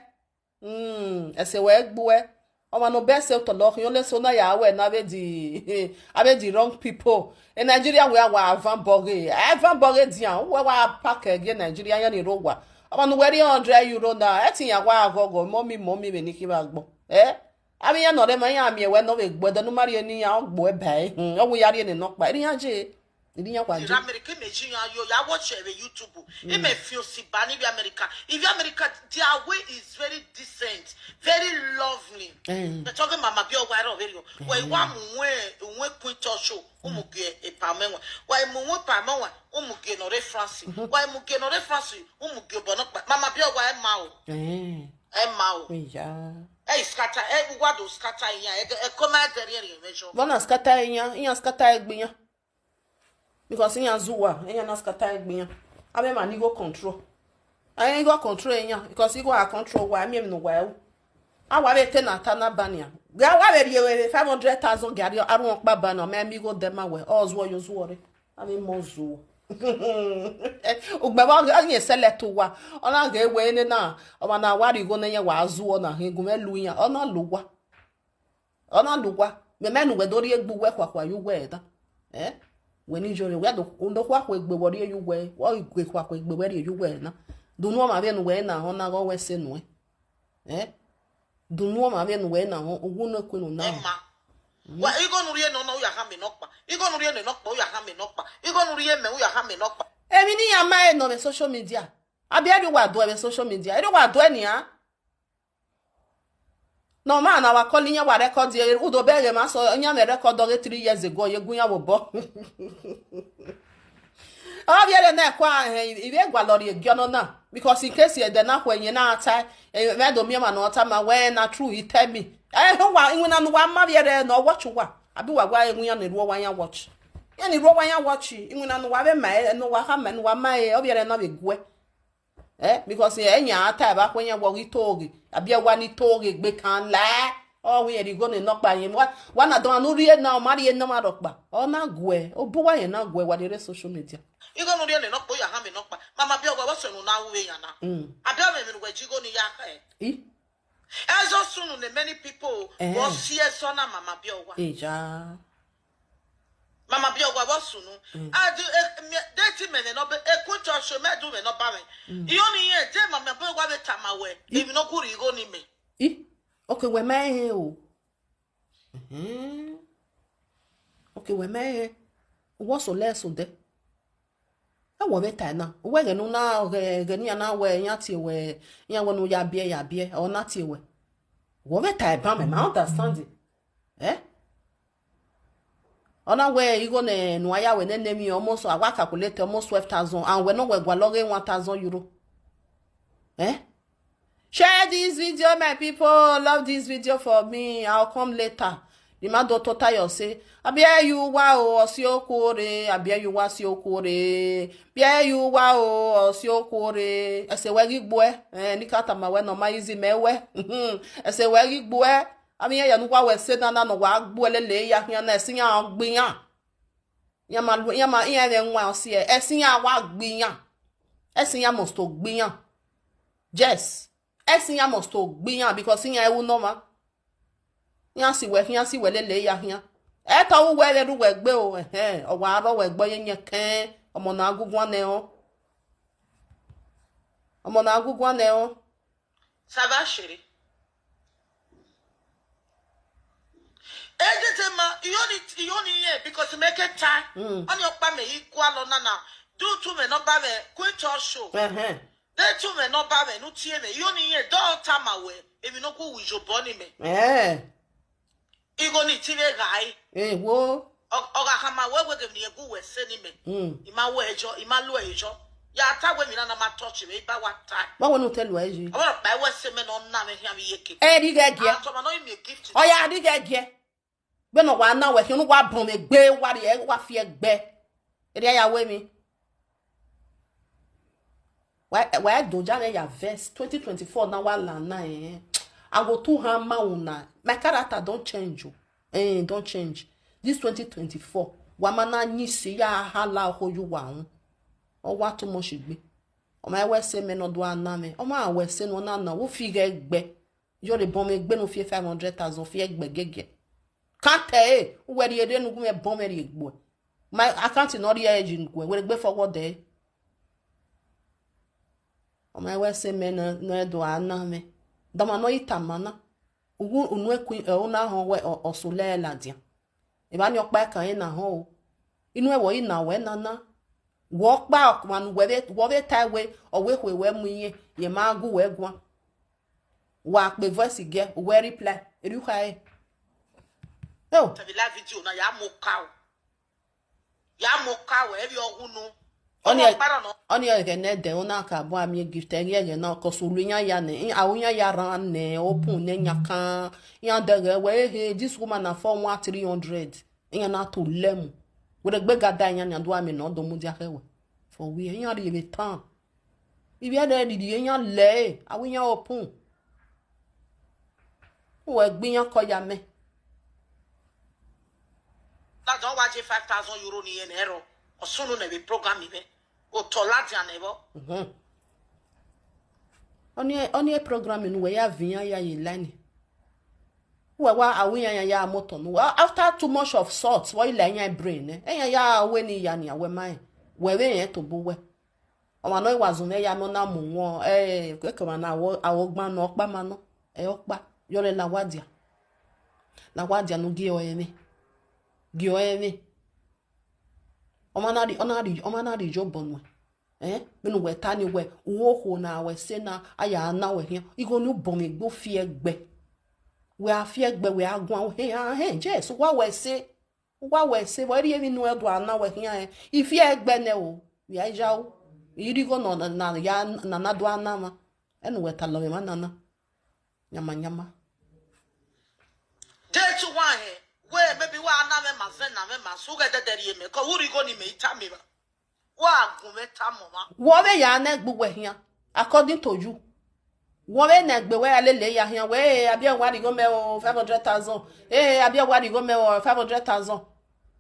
Hmm, ẹse wẹ gbuẹ. Ọmwa ne obọ ẹse otọ lọ khian, ole eso na ya wẹ ne avbe the, avbe the wrong people. E Nigeria wẹ a wa van bọghe, a van bọghe dian, uwẹ wa pack ẹgie Nigeria yan ni rre owa. Ọmwa ne uwẹ rhie hundred euro na, ẹtin iran wa ghọghọ, mọmi, mọmi, vbe ne I khin vbe agbọn. Eh? Avbe iran ne ọ rre ma iran miẹn wẹ ne ọ vbe gbe ẹdẹ ne u ma rhie ne iran, ọ gbe uẹ ba ẹre. Hmm, ọ wẹ ya rhie ne nọkpa, erriọ iran je. Ivbi iran wa je. America, imẹ ji iran yo, ya watch ẹre vbe YouTube. Imẹ fian osi ba ni ivbi America. Ivbi America, their way is very decent, very lovely. Eh. But talking mama bi ọwa ẹrọ vberriọ. Wa i wa mu wen, wen Queen Touch o, u mu gie e palm wine. Wa i mu wen palm wine, u mu gie nọ rre France. Wa i mu gie nọ rre France, u mu gie obọ nọkpa. Mama bi ọwa ẹ ma o. Eh. Ẹ ma o. Iya. Ẹ i scatter, ẹ wa do scatter iran, ẹ, ẹ koma ẹ gẹrriẹrriẹ mwẹ jọ. Vbọ na scatter iran, iran scatter egbe iran. Because iran zẹ uwa, iran na scatter egbe iran. Avbe emwa ni igho control. Iran igho control iran, because igho a control uwa, ẹ miẹn emwi ne uwa ru. A wa vbe te na ta na ba nian. Gha wa vbe rhie five hundred thousand gia rrie arhuọn ọkpa ba na, mẹ miẹn igho dẹ ma wẹ, ọ zuọ yo zuọ rre. Avbe emọ zuọ. Ugbẹn vbe ọ ghi select uwa, ọ na ghe wẹ nena, ọmwa ne a wa rhie igho ne iran wa zuọ na, hin gu mwẹ lu iran, ọ na lu uwa. Ọ na lu uwa, mẹ mẹ ne uwẹ do rhie egbe uwẹ khuakhua ye uwẹ na. Eh? Wẹ ne Iyore, wẹ do, do khuakhua egbe wẹ rhie ye uwẹ, wẹ ghi gue khuakhua egbe wẹ rhie ye uwẹ na. Dunu ọmwa vbene uwẹ na họn na ghe ọ wẹ ẹse nuẹn. Eh? Dunu ọmwa vbene uwẹ na họn, uwu ne Queen na họn. Ẹ ma. Wa, igho ne u rhie nọ na, u ya khama nọkpa. Igho ne u rhie nọ nọkpa, u ya khama nọkpa. Igho ne u rhie mẹ, u ya khama nọkpa. Emwi ne iran ma ẹre nọ vbe social media. Abi ẹrri uwa duẹ vbe social media. Ẹrri uwa duẹ nian. Ne ọmwa na wa call iran wa record, udo bẹghe ma sọ, iran mwẹ record ọghe three years ago, ọ ye gu iran vbe obọ. Ọ vbiẹre na ẹkua, eh, ivbi gualọ rhie gie ọnọna, because in case ẹdẹ na khuẹ yẹn na ta, eh, mwẹ do miẹn ọmwa ne ọ tama wẹ na true, he tell me. Eh, wa, iwinna ne uwa ma vbiẹre ne ọ watch uwa, abi uwa wa iwinna ne rhuọ uwa yan watch. Iran ni rhuọ uwa yan watch, iwinna ne uwa vbe ma, eh, ne uwa khama, ne uwa ma, eh, ọ vbiẹre na vbe guẹ. Eh, because, eh, iran ta evba khuẹ iran wẹ ọ ghi to ghe, abi ẹwa ni to ghe egbe kan la, ọ wẹ irẹn rhie igho ne nọkpa yẹn. Wa, wa na dọmwa ne u rhie na, ọ ma rhie ne ọmwa rhọkpa, ọ na guẹ, obuwa yẹn na guẹ, wa rhie rre social media. Igho ne u rhie ne nọkpa, u ya khama nọkpa. Mama bi ọwa, vbọ sunu na ru vbe yan na? Mm. Abi ọmwẹ emwi ne uwẹ ji igho ni ya khẹ? I? Ẹzọ sunu ne many people, eh, vbọ si ẹzọ na, mama bi ọwa. Eya. Mama bi ọwa vbọ sunu. Mm. A di, e, mi, de ti mẹ ne nọ be, e ku church mẹ du mẹ nọ ba mẹ. Mm. Iyo ni yẹn, de mama bi ọwa vbe tama wẹ, I? Emwi ne ọ gu rhie igho ni mẹ. I? Okay, wẹ ma he o. Mhm. Okay, wẹ ma he. What's so less so there? Ẹ wọ vbe tae na, uwẹ ghẹ ne u na, ghẹ, ghẹ ne iran na wẹ, iran tie wẹ, iran wẹ ne u ya biẹ, ya biẹ, ọ na tie wẹ. Wọ vbe tae ban mẹ, ma understand. Eh? Ọ na wẹ igho ne, ne uwa ya wẹ nene emwi almost, a wa calculate almost twelve thousand, and wẹ ne wẹ gualọ ghe one thousand euro. Eh? Share this video, my people. Love this video for me. I'll come later. The man don tota yo say, "Abi ẹrri uwa o, ọ si okuo rre, abi ẹrri uwa si okuo rre. Abi ẹrri uwa o, ọ si okuo rre." Ẹse wẹ ghi gbuẹ, eh, ne I ka tama wẹ ne ọ ma easy mẹ wẹ. Ẹse wẹ ghi gbuẹ, avbe iran ya ne uwa wẹ ẹse na na ne ọ wa gbuẹ lele ya khian na, ẹse iran gbe iran. Iran ma lu, iran ma, iran mwẹ wan ọ si, ẹse iran wa gbe iran. Ẹse iran must to gbe iran. Yes. Ẹse iran must to gbe iran because iran ru ne ọmwa. Iran si wẹ khian, si wẹ lele ya khian. Ẹ tọ ru wẹ vbe rre uwẹ gbe o, ẹhẹn, ọ wa rrọọ wẹ gbe, ọ ye yẹn kẹn, ọmọ na gu guan nẹ ọ. Ọmọ na gu guan nẹ ọ. Sava sherre. Edede ma, iyo ni, iyo ni ye, because me ke ta. Mm. Ọni ọkpa mẹ i gualọ nana. Du tu mẹ nọmba mẹ, Queen Talk Show. Ẹhẹn. De tu mẹ nọmba mẹ, nu tie mẹ. Iyo ni ye, dọ tama wẹ, emwi ne ọ gu wi yobọ ni mẹ. Eh. Igho ni ti vbe gha re. Eh, wo. Ọ, ọ gha khama wẹ, wẹ ghe emwi ne irẹn gu wẹ sẹ ni mẹ. Mm. I ma wẹ ẹjọ, I ma lu ẹre ẹjọ. Ya ta wẹ emwi na na ma touch mwẹ, I ba wa ta. Wa wẹ ne u te lu ẹre yi? Ọmọ rhọkpa wẹ sẹ mẹ ne ọ na mwẹ khian vbe iyeke. Ẹ ri ghẹ giẹ. Atọmọ ne ọ i miẹn gift. Ọ ya ri ghẹ giẹ. Vbene ọ wa na wẹ khian, ne u wa bọnmwẹ egbe, wa rhie, wa fi ẹgbẹ. Erriọ ya wẹ emwi. Wa, wa do ja mwẹ ya verse twenty twenty-four na wa la na, eh. I go too hama una. My character don change o. Eh, don change. This twenty twenty-four, wa ma na yin isi ya hala okho ye uwa run. Ọ wa too much egbe. Ọ ma wẹ sẹ mẹ ne ọ do a na mwẹ. Ọ ma wẹ sẹ ne ọ na na, wo fi ghẹ gbe. Yo re bọnmwẹ egbe ne u fi five hundred thousand, fi ẹgbẹ gẹgẹ. Kantẹ e, uwẹ rhie rre ne u gu mwẹ bọnmwẹ rhie gbuẹ. My account ne ọ rhie ẹre yi gbuẹ, wẹ gbe forward ẹre. Ọ ma wẹ sẹ mẹ ne, ne ọ do a na mwẹ. Dama ne ọ i tama na. Uwu unu ẹkun, ẹ, u na họn wẹ ọ, ọ sẹ olẹ ladian. Evba ni ọkpa ẹkan ẹre na họn o. Inu ẹvbo i na wẹ nana. Wẹ ọkpa ọmwa ne uwẹ vbe, wẹ vbe tae wẹ, ọ wẹ ekhue wẹ mu iyẹn, ye ma gu wẹ guan. Wa kpe voice giẹ, uwẹ reply, erriọ u khare. Eo. Tẹvbe live video na, ya mu oka o. Ya mu oka o, ẹ vbe ọ wu nu. Ọni Ọmọ ẹ-, ọkpa rọ nọ. Ọni ẹghẹ ne ẹdẹ, ọ na ka bu a miẹn gift, ẹghẹ ẹghẹ na, cause ulu iran ya nẹ, i-, aro iran ya rran nẹ, open nẹ, iran kan, iran dẹghẹ wẹ, ehe, this woman na for one three hundred. Iran na to lẹ mu. Wẹ rhie egbe ga da iran, ne a do a miẹn ne ọ do mudia khẹ wẹ. For where? Iran rhie vbe town. Ivbi ẹre rhirhi iran lẹ ẹre, aro iran open. Uwẹ gbe iran kọ ya mẹ. Ladian wa je five thousand euro ni ẹnẹ ẹrọ. Ọ sunu nẹ vbe program mwẹ. Otọ ladian nẹ vbọ. Mhm. Ọni, ọni program ne uwẹ ya viọ iran ya ye line. Uwẹ wa, aro iran ya, ya mu otọ ne uwẹ. After too much of salt, wẹ i la iran brain nẹ. Iran ya wẹ ne I ya nian, wẹ ma rẹn. Wẹ vbe rẹn tobọ uwẹ. Ọmwa ne ọ wa zun mwẹ ya nọ na mu wọn, eh, keke ọmwa na, awọ, awọ gban nọ, ọkpa ma nọ, ẹ, ọkpa, yọrẹ la wa dia. La wa dia ne u gie ọre ẹmwẹ. Gie ọre ẹmwẹ. Ọmwa na rhie, ọ na rhie, ọmwa na rhie iyobọ nuẹn. Eh, vbene uwẹ ta ni wẹ, uwu okhuo na wẹ sẹ na, a ya na wẹ khian. Igho ni u bọnmwẹ egbe, u fi ẹgbẹ. Wẹ a fi ẹgbẹ, wẹ a guan, he, a, he, yes, uwa wẹ sẹ. Uwa wẹ sẹ, vbe ọ rhie emwi ne uwẹ do a na wẹ khian rẹn. I fi ẹgbẹ nẹ o, vbe a ya ru. I rhie igho nọ na, na ya, na na do a na mwa. Ẹne uwẹ talọ mwẹ emwa nana. Yama, yama. Date one hẹ, wẹ maybe wa na mwẹ ma zẹ na mwẹ ma sẹ ughẹ dẹdẹ rhie mẹ, kọ u rhie igho ni mẹ i tama emwa. Wa gu mwẹ tama ọmwa. Wẹ vbe ya na egbe uwẹ khian, according to you. Wẹ vbe na egbe wẹ ya lele ya khian, wẹ, "Eh, Abiẹ wa rhie igho mẹ o, five hundred thousand. Eh, Abiẹ wa rhie igho mẹ o, five hundred thousand."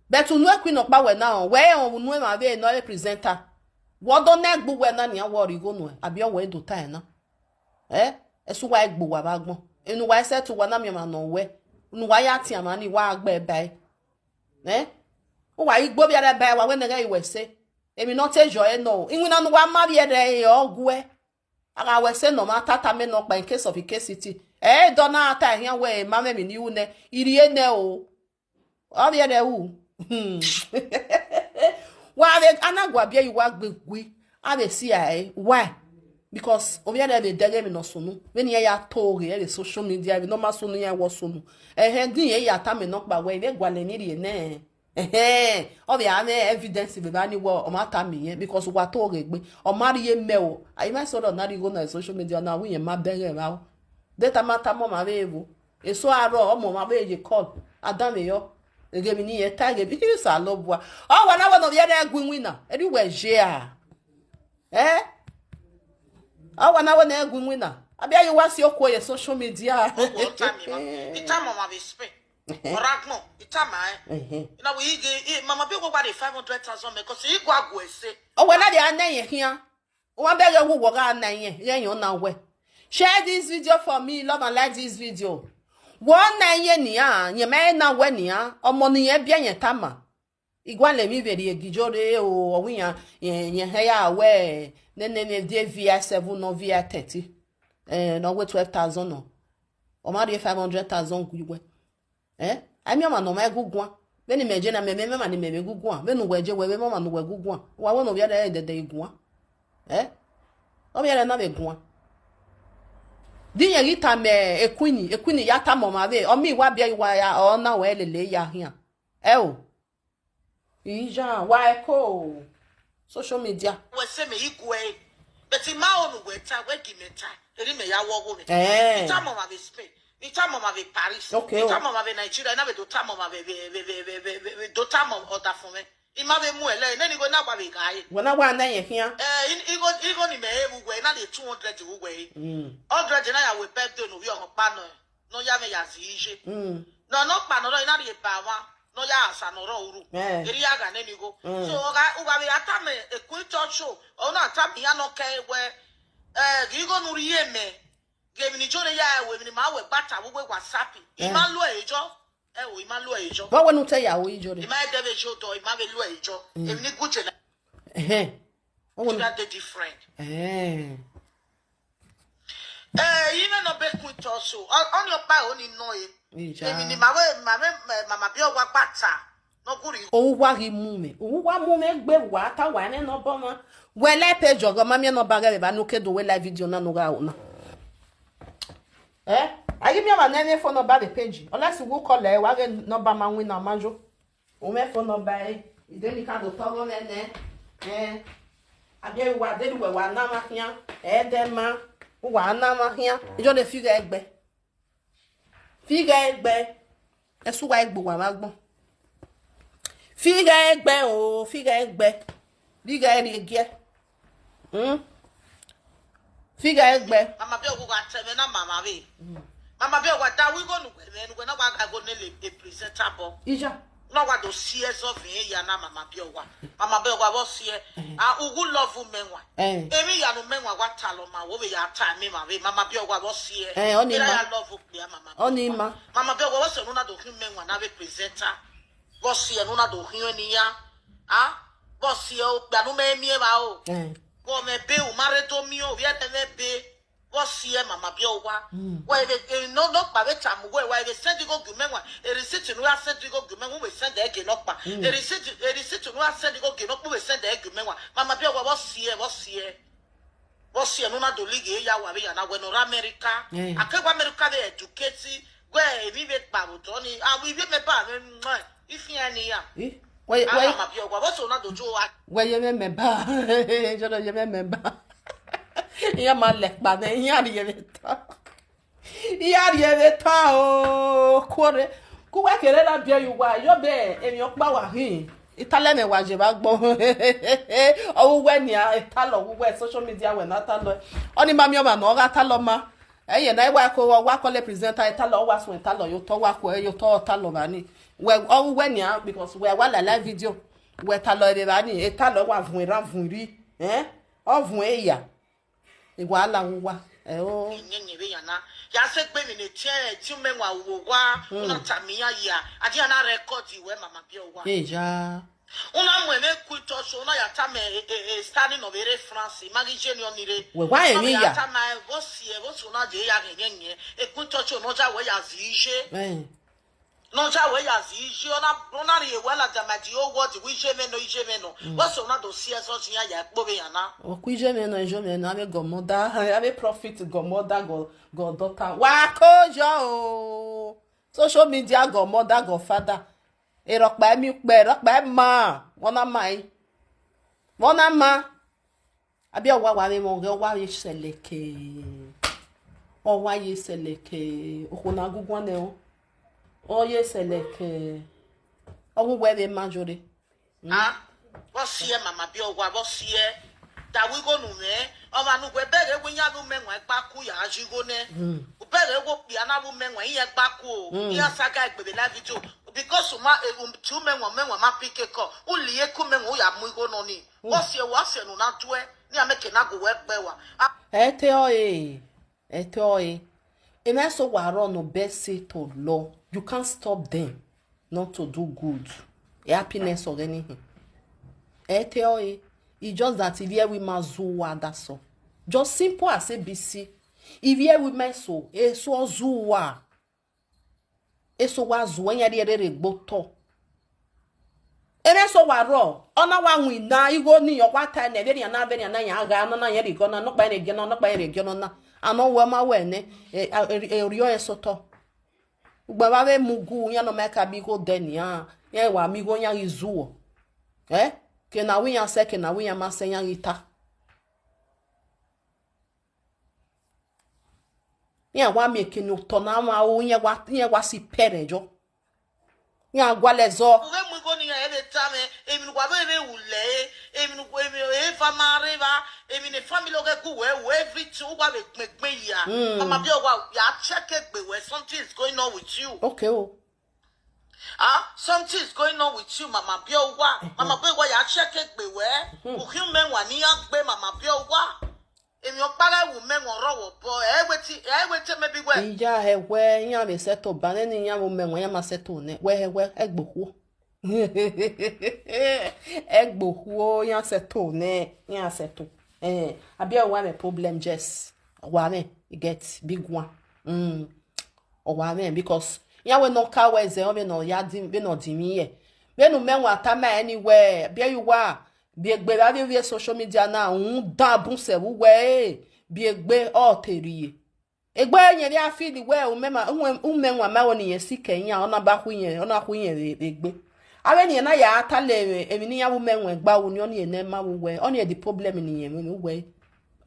But unu ẹkui nọkpa wẹ na rẹn, wẹ rẹn unu emwa vbe ne ọ re presenter. Wẹ do na egbe uwẹ na nian, wẹ rhie igho nuẹn, Abiẹ wẹ do ta ẹre na. Eh, ẹse uwa i gbe uwa vbe agbọn. Enu uwa i sẹtin uwa na miẹn ọmwa ne ọ wẹ. Unu uwa ya tian mwa ni, wa gbe ba ẹre. Eh? Uwa i gbe ovbi ẹre ba ẹre, wa wẹ ne ẹghẹ i wẹ sẹ. Emwi ne ọ te yọ ẹre nọ o. Iwinna ne uwa ma vbi ẹre re ọ guẹ. A gha wẹ sẹ ne ọ ma tata amẹ nọkpa in case of Ike City. Ẹ i dọ na ta ẹre khian wẹ, "Ma mwẹ emwi ne I ru nẹ, I rhie nẹ o." Ọ vbe ẹre ru. Wa vbe, a na gua biẹ ye uwa gbe gui, a vbe si a ẹre. Why? Because ovbi ẹre vbe dẹghe emwi ne ọ sunu. Vbene iran ya to ghe vbe social media, vbe ne ọ ma sunu iran wẹ ọ sunu. Ẹhẹn, din irẹn ya tama nọkpa wẹ, I vbe gualọ emwi rhie nẹ. Ẹhẹn, ọ vbe a mwẹ evidence vbe evba ni wẹ ọ ma tama irẹn, because uwa to ghe egbe. Ọ ma rhie mẹ o. A i ma sẹ ọrọ na rhie igho na social media na, wẹ irẹn ma bẹghe evba o. De tama tama ọmwa vbe vbo. Eso a rrọọ, ọmọ ọmwa vbe ye call. A danmwehọ. Eghe emwi ne irẹn ta, eghe emwi, Osanobua. Ọ wa na wẹ ne ovbi ẹre gu iwinna, erriọ uwẹ ye a? Eh? Ọ wa na wẹ ne ẹ gu iwinna. Abiẹ ye uwa si okuo ye social media. Ọ wa tama emwa. I tama ọmwa vbe Spain. Ọ rre agbọn, I tama ẹn. Ẹhẹn. Na wẹ i ghe, i, mama, Abiẹ wẹ wa rhie five hundred thousand mẹ, 'cause I gua gu ẹse. Ọ wẹ na rhie a na ẹyẹn khian. Uwa bẹghe wu wọ gha na ẹyẹn, ghẹ yọn na wẹ. Share this video for me, love and like this video. Wọ na ẹyẹn nian, yẹn ma na wẹ nian, ọmọ ne irẹn biẹ yẹn tama. I gualọ emwi vbe rhie Gijo rre o, ọ wẹ iran, yẹn, yẹn hẹ ya wẹ, nene emwi de V I seven nọ V I thirteen. Eh, ne ọ wẹ twelve thousand nọ, ọ ma rhie five hundred thousand gu wẹ. Eh, a i miẹn ọmwa ne ọ ma gu guan. Vbene imẹ je na, mẹ mwẹ emwa ne imẹ vbe gu guan. Vbene uwẹ je, wẹ vbe mwẹ ọmwa ne uwẹ gu guan. Wa wẹ ne ovbi ẹre ẹdẹdẹ i guan. Eh, ovbi ẹre na vbe guan. Di irẹn ghi tama e queen, e queen ya tama ọmwa vbe, ọ miẹn wa biẹ wa ya, ọ na wẹ lele ya khian. Ẹ o. Ijan, wa ẹko social media. Wẹ sẹ mẹ i guẹ, but I ma ho ne uwẹ ta, wẹ gi mẹ ta, erha mẹ ya wọ ọghe mwẹ. Eh. I tama ọmwa vbe Spain, I tama ọmwa vbe Paris, okay, I tama ọmwa vbe Nigeria, I na vbe do tama ọmwa vbe, vbe, vbe do tama ọdafẹn mwẹ. I ma vbe mu ẹlẹ, nene igho na wa vbe gha re. Wẹ na wa na ẹyẹn khian. Eh, i- igho, igho ne imẹ he vbe uwẹ, I na rhie two hundred vbe uwẹ re. Mm. Hundred na ya wẹ birthday ne ovbi ọmwa ọkpa nọ, ne ọ ya mwẹ ya zẹ iye. Mm. Ne ọnọkpa ne ọ rrọọ, I na rhie ba mwa, ne ọ ya asa ne ọ rrọọ uru. Eh. Erha I ya gha nene igho. Mm. So, ọ gha, u gha vbe ya tama e queen talk show, ọ na tama iran ne ọ kẹ wẹ, eh, ghe igho ne u rhie mẹ, ghe emwi ne I jọ ne ya ru, emwi ne ima wẹ gba ta vbe uwu WhatsApp, I ma lu ẹre jọ. Ẹ o, I ma lu ẹre jọ. Vbọ wẹ ne u te ya ru ijọ re? I ma dẹ vbe jọ dọ, I ma vbe lu ẹre jọ. Mm. Emwi ne I gu je na. Ẹhẹn. Ọ wẹ ne Nigeria dey different. Ẹhẹn. Eh, I mwẹ nọ be ku talk show. Ọ- ọnii ọkpa ẹre ọnii nọ e. Ija. Emwi ne ima vbe, ima vbe, eh, Mama Biẹ Owa gba ta, ne ọ gu rhie. Owa ghi mu mwẹ, owa mu mwẹ gbe wa ta wa nẹ nọ bọ mwa. Wẹ like page ọghe, ma miẹn nọ ba ghẹ vbe evba ne u ke do wẹ live video na ne u gha ru na. Eh, a ghi miẹn ọmwa ne ẹ i mwẹ phone number vbe page, unless u gu call ẹre, wa ghe number ma winna ma yo. U mwẹ phone number ẹre, I de ni ka do tọghọ mwẹ nẹ. Eh, a biẹ wa de ni wẹ wa na mwa khian, ẹdẹ ma, u wa na mwa khian. Ijọ ne fi ghẹ gbe. Fi ghẹ gbe. Ẹse uwa gbe uwa vbe agbọn. Fi ghẹ gbe o, fi ghẹ gbe. Fi ghẹ rhie giẹ. Hmm? Fi ghẹ gbe. Mama Biẹ Owa gha ta ẹmwẹ na, mama vbe. Mama Biẹ Owa, da wẹ igho ne uwẹ mwẹ, ne uwẹ na wa gha igho ne le e presenter bọ. Ija. Ne ọ wa do si ẹzọ vbe ya na, Mama Biẹ Owa. Mama Biẹ Owa, vbọ si ẹ. Eh. A, u gu love mẹ wan. Eh. Emwi hia ne u mẹ wan wa talọ ma, wo vbe ya ta ẹmwẹ mwa vbe, Mama Biẹ Owa, vbọ si ẹ. Eh, ọnii ma. Erha ya love okpia, Mama Biẹ Owa. Ọnii ma. Mama Biẹ Owa, vbọ si ẹ ne u na do khian mẹ wan na vbe presenter. Vbọ si ẹ ne u na do khian ne iran. A? Vbọ si ẹ okpia ne u mẹ miẹn vba o. Eh. Vbe ọ mwẹ be, u ma rre do miẹn ovbi ẹre mwẹ be. Vbọ si ẹ, Mama Biẹ Owa. Mm. Wẹ vbe, eh, nọ, nọkpa vbe tama uwẹ, wa vbe send igho gie mẹ wan. E receipt ne u ya send igho gie mẹ wan, u vbe send ẹre gie nọkpa. Mm. E receipt, e receipt ne u ya send igho gie nọkpa, u vbe send ẹre gie mẹ wan. Mama Biẹ Owa, vbọ si ẹ, vbọ si ẹ. Vbọ si ẹ ne u na do lighi ya wa vbe ya na wẹ ne ọ rre America. Eh. A ke wa America vbe educate, wẹ emwi vbe kpa vbe otọ ni, a, ivbi mẹ ba mwẹ, mwẹ, ifian ni ya. Eh, wẹ, a, wẹ, Mama Biẹ Owa, vbọ si ẹ ne u na do jo wa. Wẹ ye mwẹ mẹ ba. Jọlọ ye mwẹ mẹ ba. Iran ma lẹ kpa nẹ, iran rhie vbe ta. Iran rhie vbe ta o, kuorre. Ku uwa kere na biẹ ye uwa, yọ be emwi ọkpa wa hin. Italọ mwẹ wa je vbe agbọn. Ọ wu uwẹ nian, italọ wu uwẹ, social media wẹ na talọ. Ọnii ma miẹn ọmwa ne ọ gha talọ ma. Ẹyẹ na, wa ko, wa kọlẹ presenter, italọ, wa suẹn italọ ye otọ, wa kue ye otọ, talọ vba ni. Wẹ, ọ wu uwẹ nian, because wẹ wa la live video. Wẹ talọ vbe vba ni, italọ wa vuọn erhan vuọn irri. Eh? Ọ vuọn eya. Iwa la wu uwa. Ẹ o. Iyẹn yẹn vbe yan na. Ya sẹ egbe emwi ne etiẹn, etiẹn mẹ wan wo wa, mm, u na tama iran ya. A dia na record wẹ Mama Biẹ Owa. Eya. U na mu ẹmwẹ ku itọ so, u na ya tama e, e, e, Stanley ne ọ vbe rre France, ma ghi ye ne ọnii rre. Wẹ wa emwi ya. U na ya tama ẹn, vbọ si ẹ, vbọ si u na ye ya ghẹ yẹn yẹn. Eku itọ so ne ọ ya wẹ ya zẹ iye. Eh. Ne ọ ya wẹ ya zẹ iye, ọ na, ọ na rhie wẹ ladian ma di owọ di wẹ iye mwẹ nọ, iye mwẹ nọ. Mm. Vbọ si u na do si ẹzọ zẹ iran ya kpo vbe yan na. Ọ ku iye mwẹ nọ, iye mwẹ nọ, avbe godmother, avbe prophet godmother, god, goddaughter. Wa ko yọ o. Social media godmother, godfather. Erọkpa ẹ miẹn ukpẹ, erọkpa ẹ ma, vbọ na ma ẹre. Vbọ na ma. Abiọwa wa vbe mwẹ ọghẹ, ọ wa ye sẹlẹkẹ. Ọ wa ye sẹlẹkẹ. Okhuo na guguan nẹ o. Ọ ye sẹlẹkẹ. Ọ wu wẹ vbe ma yore. Hmm? A, vbọ si ẹ, Mama Biọwa, vbọ si ẹ. Da wẹ igho ne u mwẹ, ọmwa ne uwẹ bẹghe wẹ iran vbe umẹ wan gbaku ya gha ye igho nẹ. Hmm. U bẹghe wẹ okpia na vbe umẹ wan iran gbaku o. Hmm. Iran sa ga egbe vbe live video. Because u ma, eh, u tie umẹ wan, umẹ wan ma pick call. U li eku umẹ wan, u ya mu igho nọ ni. Hmm. Vbọ si ẹ, wa si ẹ ne u na duẹ, ne iran mẹ ke na gu wẹ kpẹ wa. A. Ẹ te ọre. Ẹ te ọre. Emwa eso wa rrọọ ne obẹ sẹ tọ lọ, you can't stop them not to do good. E happiness ọghe ni hin. Ẹ te ọre. It's just that ivbi ẹvbo ima zẹ uwa, that's all. Just simple as A B C. Ivbi ẹvbo ima eso, eso ọ zẹ uwa. Eso wa zẹ uwa, iran rhie rre egbe otọ. Emwi eso wa rrọọ, ọ na wa winna igho ne irẹn wa ta nẹ, vbenian na, vbenian na, iran gha, ọnọna iran rhie igho na, nọkpa iran rhie igho na, nọkpa iran rhie igho na. A nọ wẹ ọ ma wẹ nẹ, e, a, e, e, orhiọn ẹre sotọ. Ugbẹn vbe avbe mugu, iran ne ọ ma ka bi igho dẹ nian, iran wa miẹn igho iran ghi zuọ. Ẹ, ke ne a wẹ iran sẹ, ke ne a wẹ iran ma sẹ, iran ghi ta. Iran wa miẹn eke ne otọ na mwa ro, iran wa, iran wa si pẹrẹ yọ. Iran gualọ ẹzọ. U vbe mu igho ne iran vbe ta mwẹ, emwi ne uwa vbe vbe ru lẹ ẹre, emwi ne uwa, emwi eva ma rre evba, emwi ne family ọghẹ gu wẹ ru, everything, uwa vbe gbẹngbẹn ya. Mm. Mama Biẹ, uwa ya check egbe wẹ, something is going on with you. Okay o. Ah, something is going on with you, Mama Biẹ, uwa. Mhm. Mama Biẹ, uwa ya check egbe wẹ. Mhm. Ukhian umẹ wan ne iran gbe, Mama Biẹ, uwa. Emwi ọkpa ghẹ wu mẹ wọn rrọọ wọ obọ, ẹ i wẹ te, ẹ i wẹ te maybe wẹ. Iya hẹ wẹ iran vbe settle ba nẹ, ne iran vbe mẹ wọn, iran ma settle nẹ. Wẹ hẹ wẹ, ẹgbe okhuo. Ẹgbe okhuo, iran settle nẹ, iran settle. Eh, a biẹ wa mwẹ problem, yes. Wa mwẹ, e get big one. Mm. Ọ wa mwẹ, because iran wẹ ne ọ ka wẹ zẹ, ọ vbene ọ ya di, vbene ọ dinmwi yẹ. Vbene u mẹ wọn tama ẹre ni wẹ, biẹ ye uwa, biegbe vbe avbe social media na, rhunmwuda bun sẹ vbe uwẹ, e, biegbe ọ te rrie. Egbe yẹn vbe a feel wẹ u mẹ ma, u mẹ, u mẹ wan ma wẹ ne irẹn sikẹ iran, ọ na ba khu irẹn, ọ na khu irẹn vbe, vbe egbe. Avbe ne irẹn na ya ta lẹ emwi, emwi ne iran vbe u mẹ wan gba ru ni, ọ ni ene ma vbe uwẹ, ọ ni the problem ne irẹn vbe uwẹ.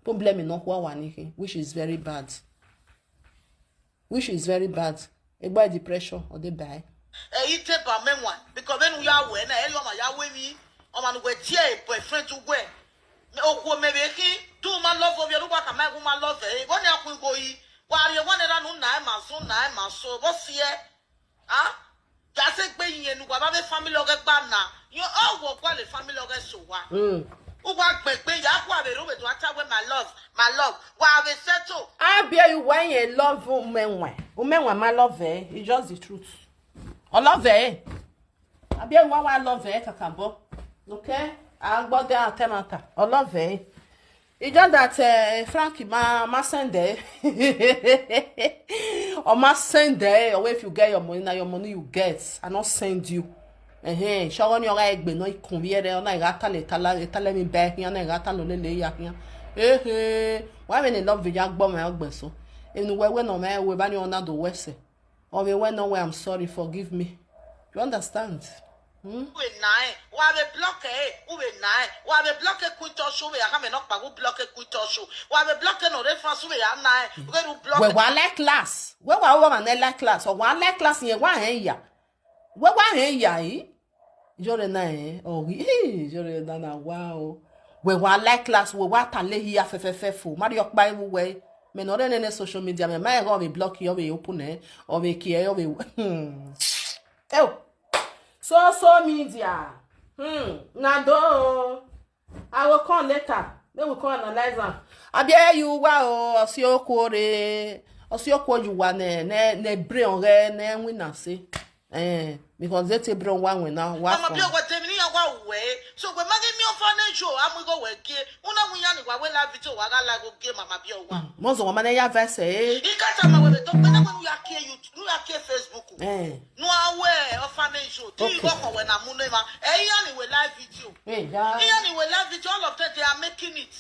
Problem ne ọ khua wa ni khin, which is very bad. Which is very bad. Egbe depression, ọ de ba ẹre. Ẹ i te ba mẹ wan, because vbene u ya wẹ na, ẹ i re ọmwa ya wẹ emwi, ọmwa ne uwẹ tie boyfriend uwẹ. Okhuo mẹ vbe khin, do u ma love ovbi ẹre, uwa khama ẹre u ma love ẹre. Vbọ ne a khu igho yi, wa rrie owa nẹ ra ne u na ẹre ma zun, na ẹre ma so, vbọ siẹ. Ah? Ya sẹ egbe iyẹn ne uwa vbe avbe family ọghẹ gba na. Yo, ọ wọ gualọ family ọghẹ so wa. Mm. Uwa gbẹgbe ya, wa vbe rre vbe do a ta wẹ, "My love, my love." Wa vbe settle. A biẹ ye uwa, irẹn love u mẹ wan. U mẹ wan ma love ẹre. It's just the truth. Ọ love ẹre. A biẹ ye uwa, wa love ẹre kakabọ. Okay? A gbọdọ a tẹ na ta. Ọ love ẹre. It's just that, eh, Frank ma, ma send ẹre. Ọ ma send ẹre, or if you get your money, na your money you get. I no send you. Ẹhẹn, shọghe ni ọ gha egbe nọ ikun vbiẹ rẹ, ọ na gha tale, tale, tale emwi ba khian, na gha tale olele ya khian. Ehe, wa vbe ne love ya gbọ mwẹ ọgbẹn so. Emwi ne uwẹ wẹ ne ọ mwẹ, wẹ ba ni ọ na do wẹ sẹ. Ọ vbe wẹ nọ wẹ, "I'm sorry, forgive me." You understand? Hmm? U vbe na ẹre, wa vbe block ẹre, u vbe na ẹre, wa vbe block Queen Touch, u vbe ya khama nọkpa, u block Queen Touch, wa vbe block ne ọ rre France, u vbe ya na ẹre, u vbe ru block. Wẹ wa like class, wẹ wa ru ọmwa ne like class, ọ wa like class yẹn, wa hẹn ya, wẹ wa hẹn ya, eh? Iyore na, eh, ọ ghi, iyore na na wa o. Wẹ wa like class, wẹ wa ta lẹ hia fẹfẹfẹ fo, ma rhie ọkpa vbe uwẹ, mẹ ne ọ rre nene social media, mẹ ma rẹn ghe ọ vbe block, ọ vbe open ẹ, ọ vbe kie, ọ vbe, hmm. Eo. Social media. Hmm, na do. I will come later. Then we come analyze am. A biẹ ye uwa o, ọ si okuo rre, ọ si okuo ye uwa ne, ne, ne brain ọghẹ ne winna sẹ. Eh, because they take brain wa winna, wa Mama fun. Biẹ, wẹ te emwi ne iran wa ru wẹ. So wẹ ma ghi miẹn orphanage o, a mu igho wẹ gie. Una mu iran ni wa wẹ live video, wa gha la igho gie Mama Biẹ wa. Mm, mọ zọ wa ma ne ya verse, eh. I ka tama wẹ vbe tọ, wẹ na wẹ ne u ya kie YouTube, ne u ya kie Facebook. Eh. Ne u a wẹ orphanage o, te igho khọ wẹ na mu ne emwa. Eh, iran ni wẹ live video. Eh, da. Iran ni wẹ live video, all of them, they are making it.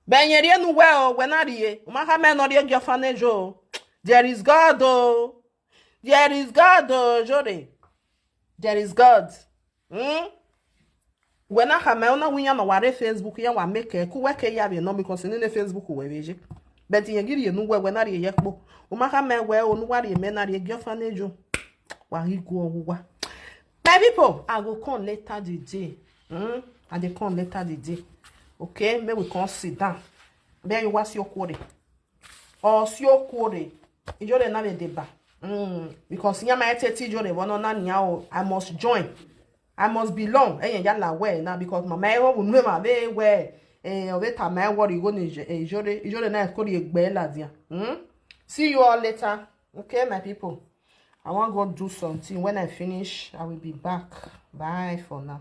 Bẹ yẹn rhie ne uwẹ o, wẹ na rhie. U ma khama ne ọ rhie gie orphanage o. There is God o. There is God o, Iyore. There is God. Hmm? Wẹ na khama, ọ na wẹ iran ne ọ wa rre Facebook, iran wa make ẹre, ku wẹ ke ya vbe nọ, because nene Facebook wẹ vbe ye. But irẹn ghi rhie ne uwẹ, wẹ na rhie ye ẹkpo. U ma khama wẹ o, ne u wa rhie mẹ na rhie gie orphanage o. Wa ghi guọ vbe uwa. My people, I go come later the day. Hmm? I dey come later the day. Okay, make we come sit down. Then you wa si okuo rre. Ọ si okuo rre. Iyore na vbe deba. Mm, because iran ma te tie Iyore vbe ọna nian o, I must join. I must belong. Ẹyẹn ya la wẹ na, because mama ẹre vbe unu emwa vbe wẹ, eh, ọ vbe tama ẹre wẹ igho ne Iyore, Iyore na ko rhie egbe ladian. Hmm? See you all later. Okay, my people. I wan go do something. When I finish, I will be back. Bye for now.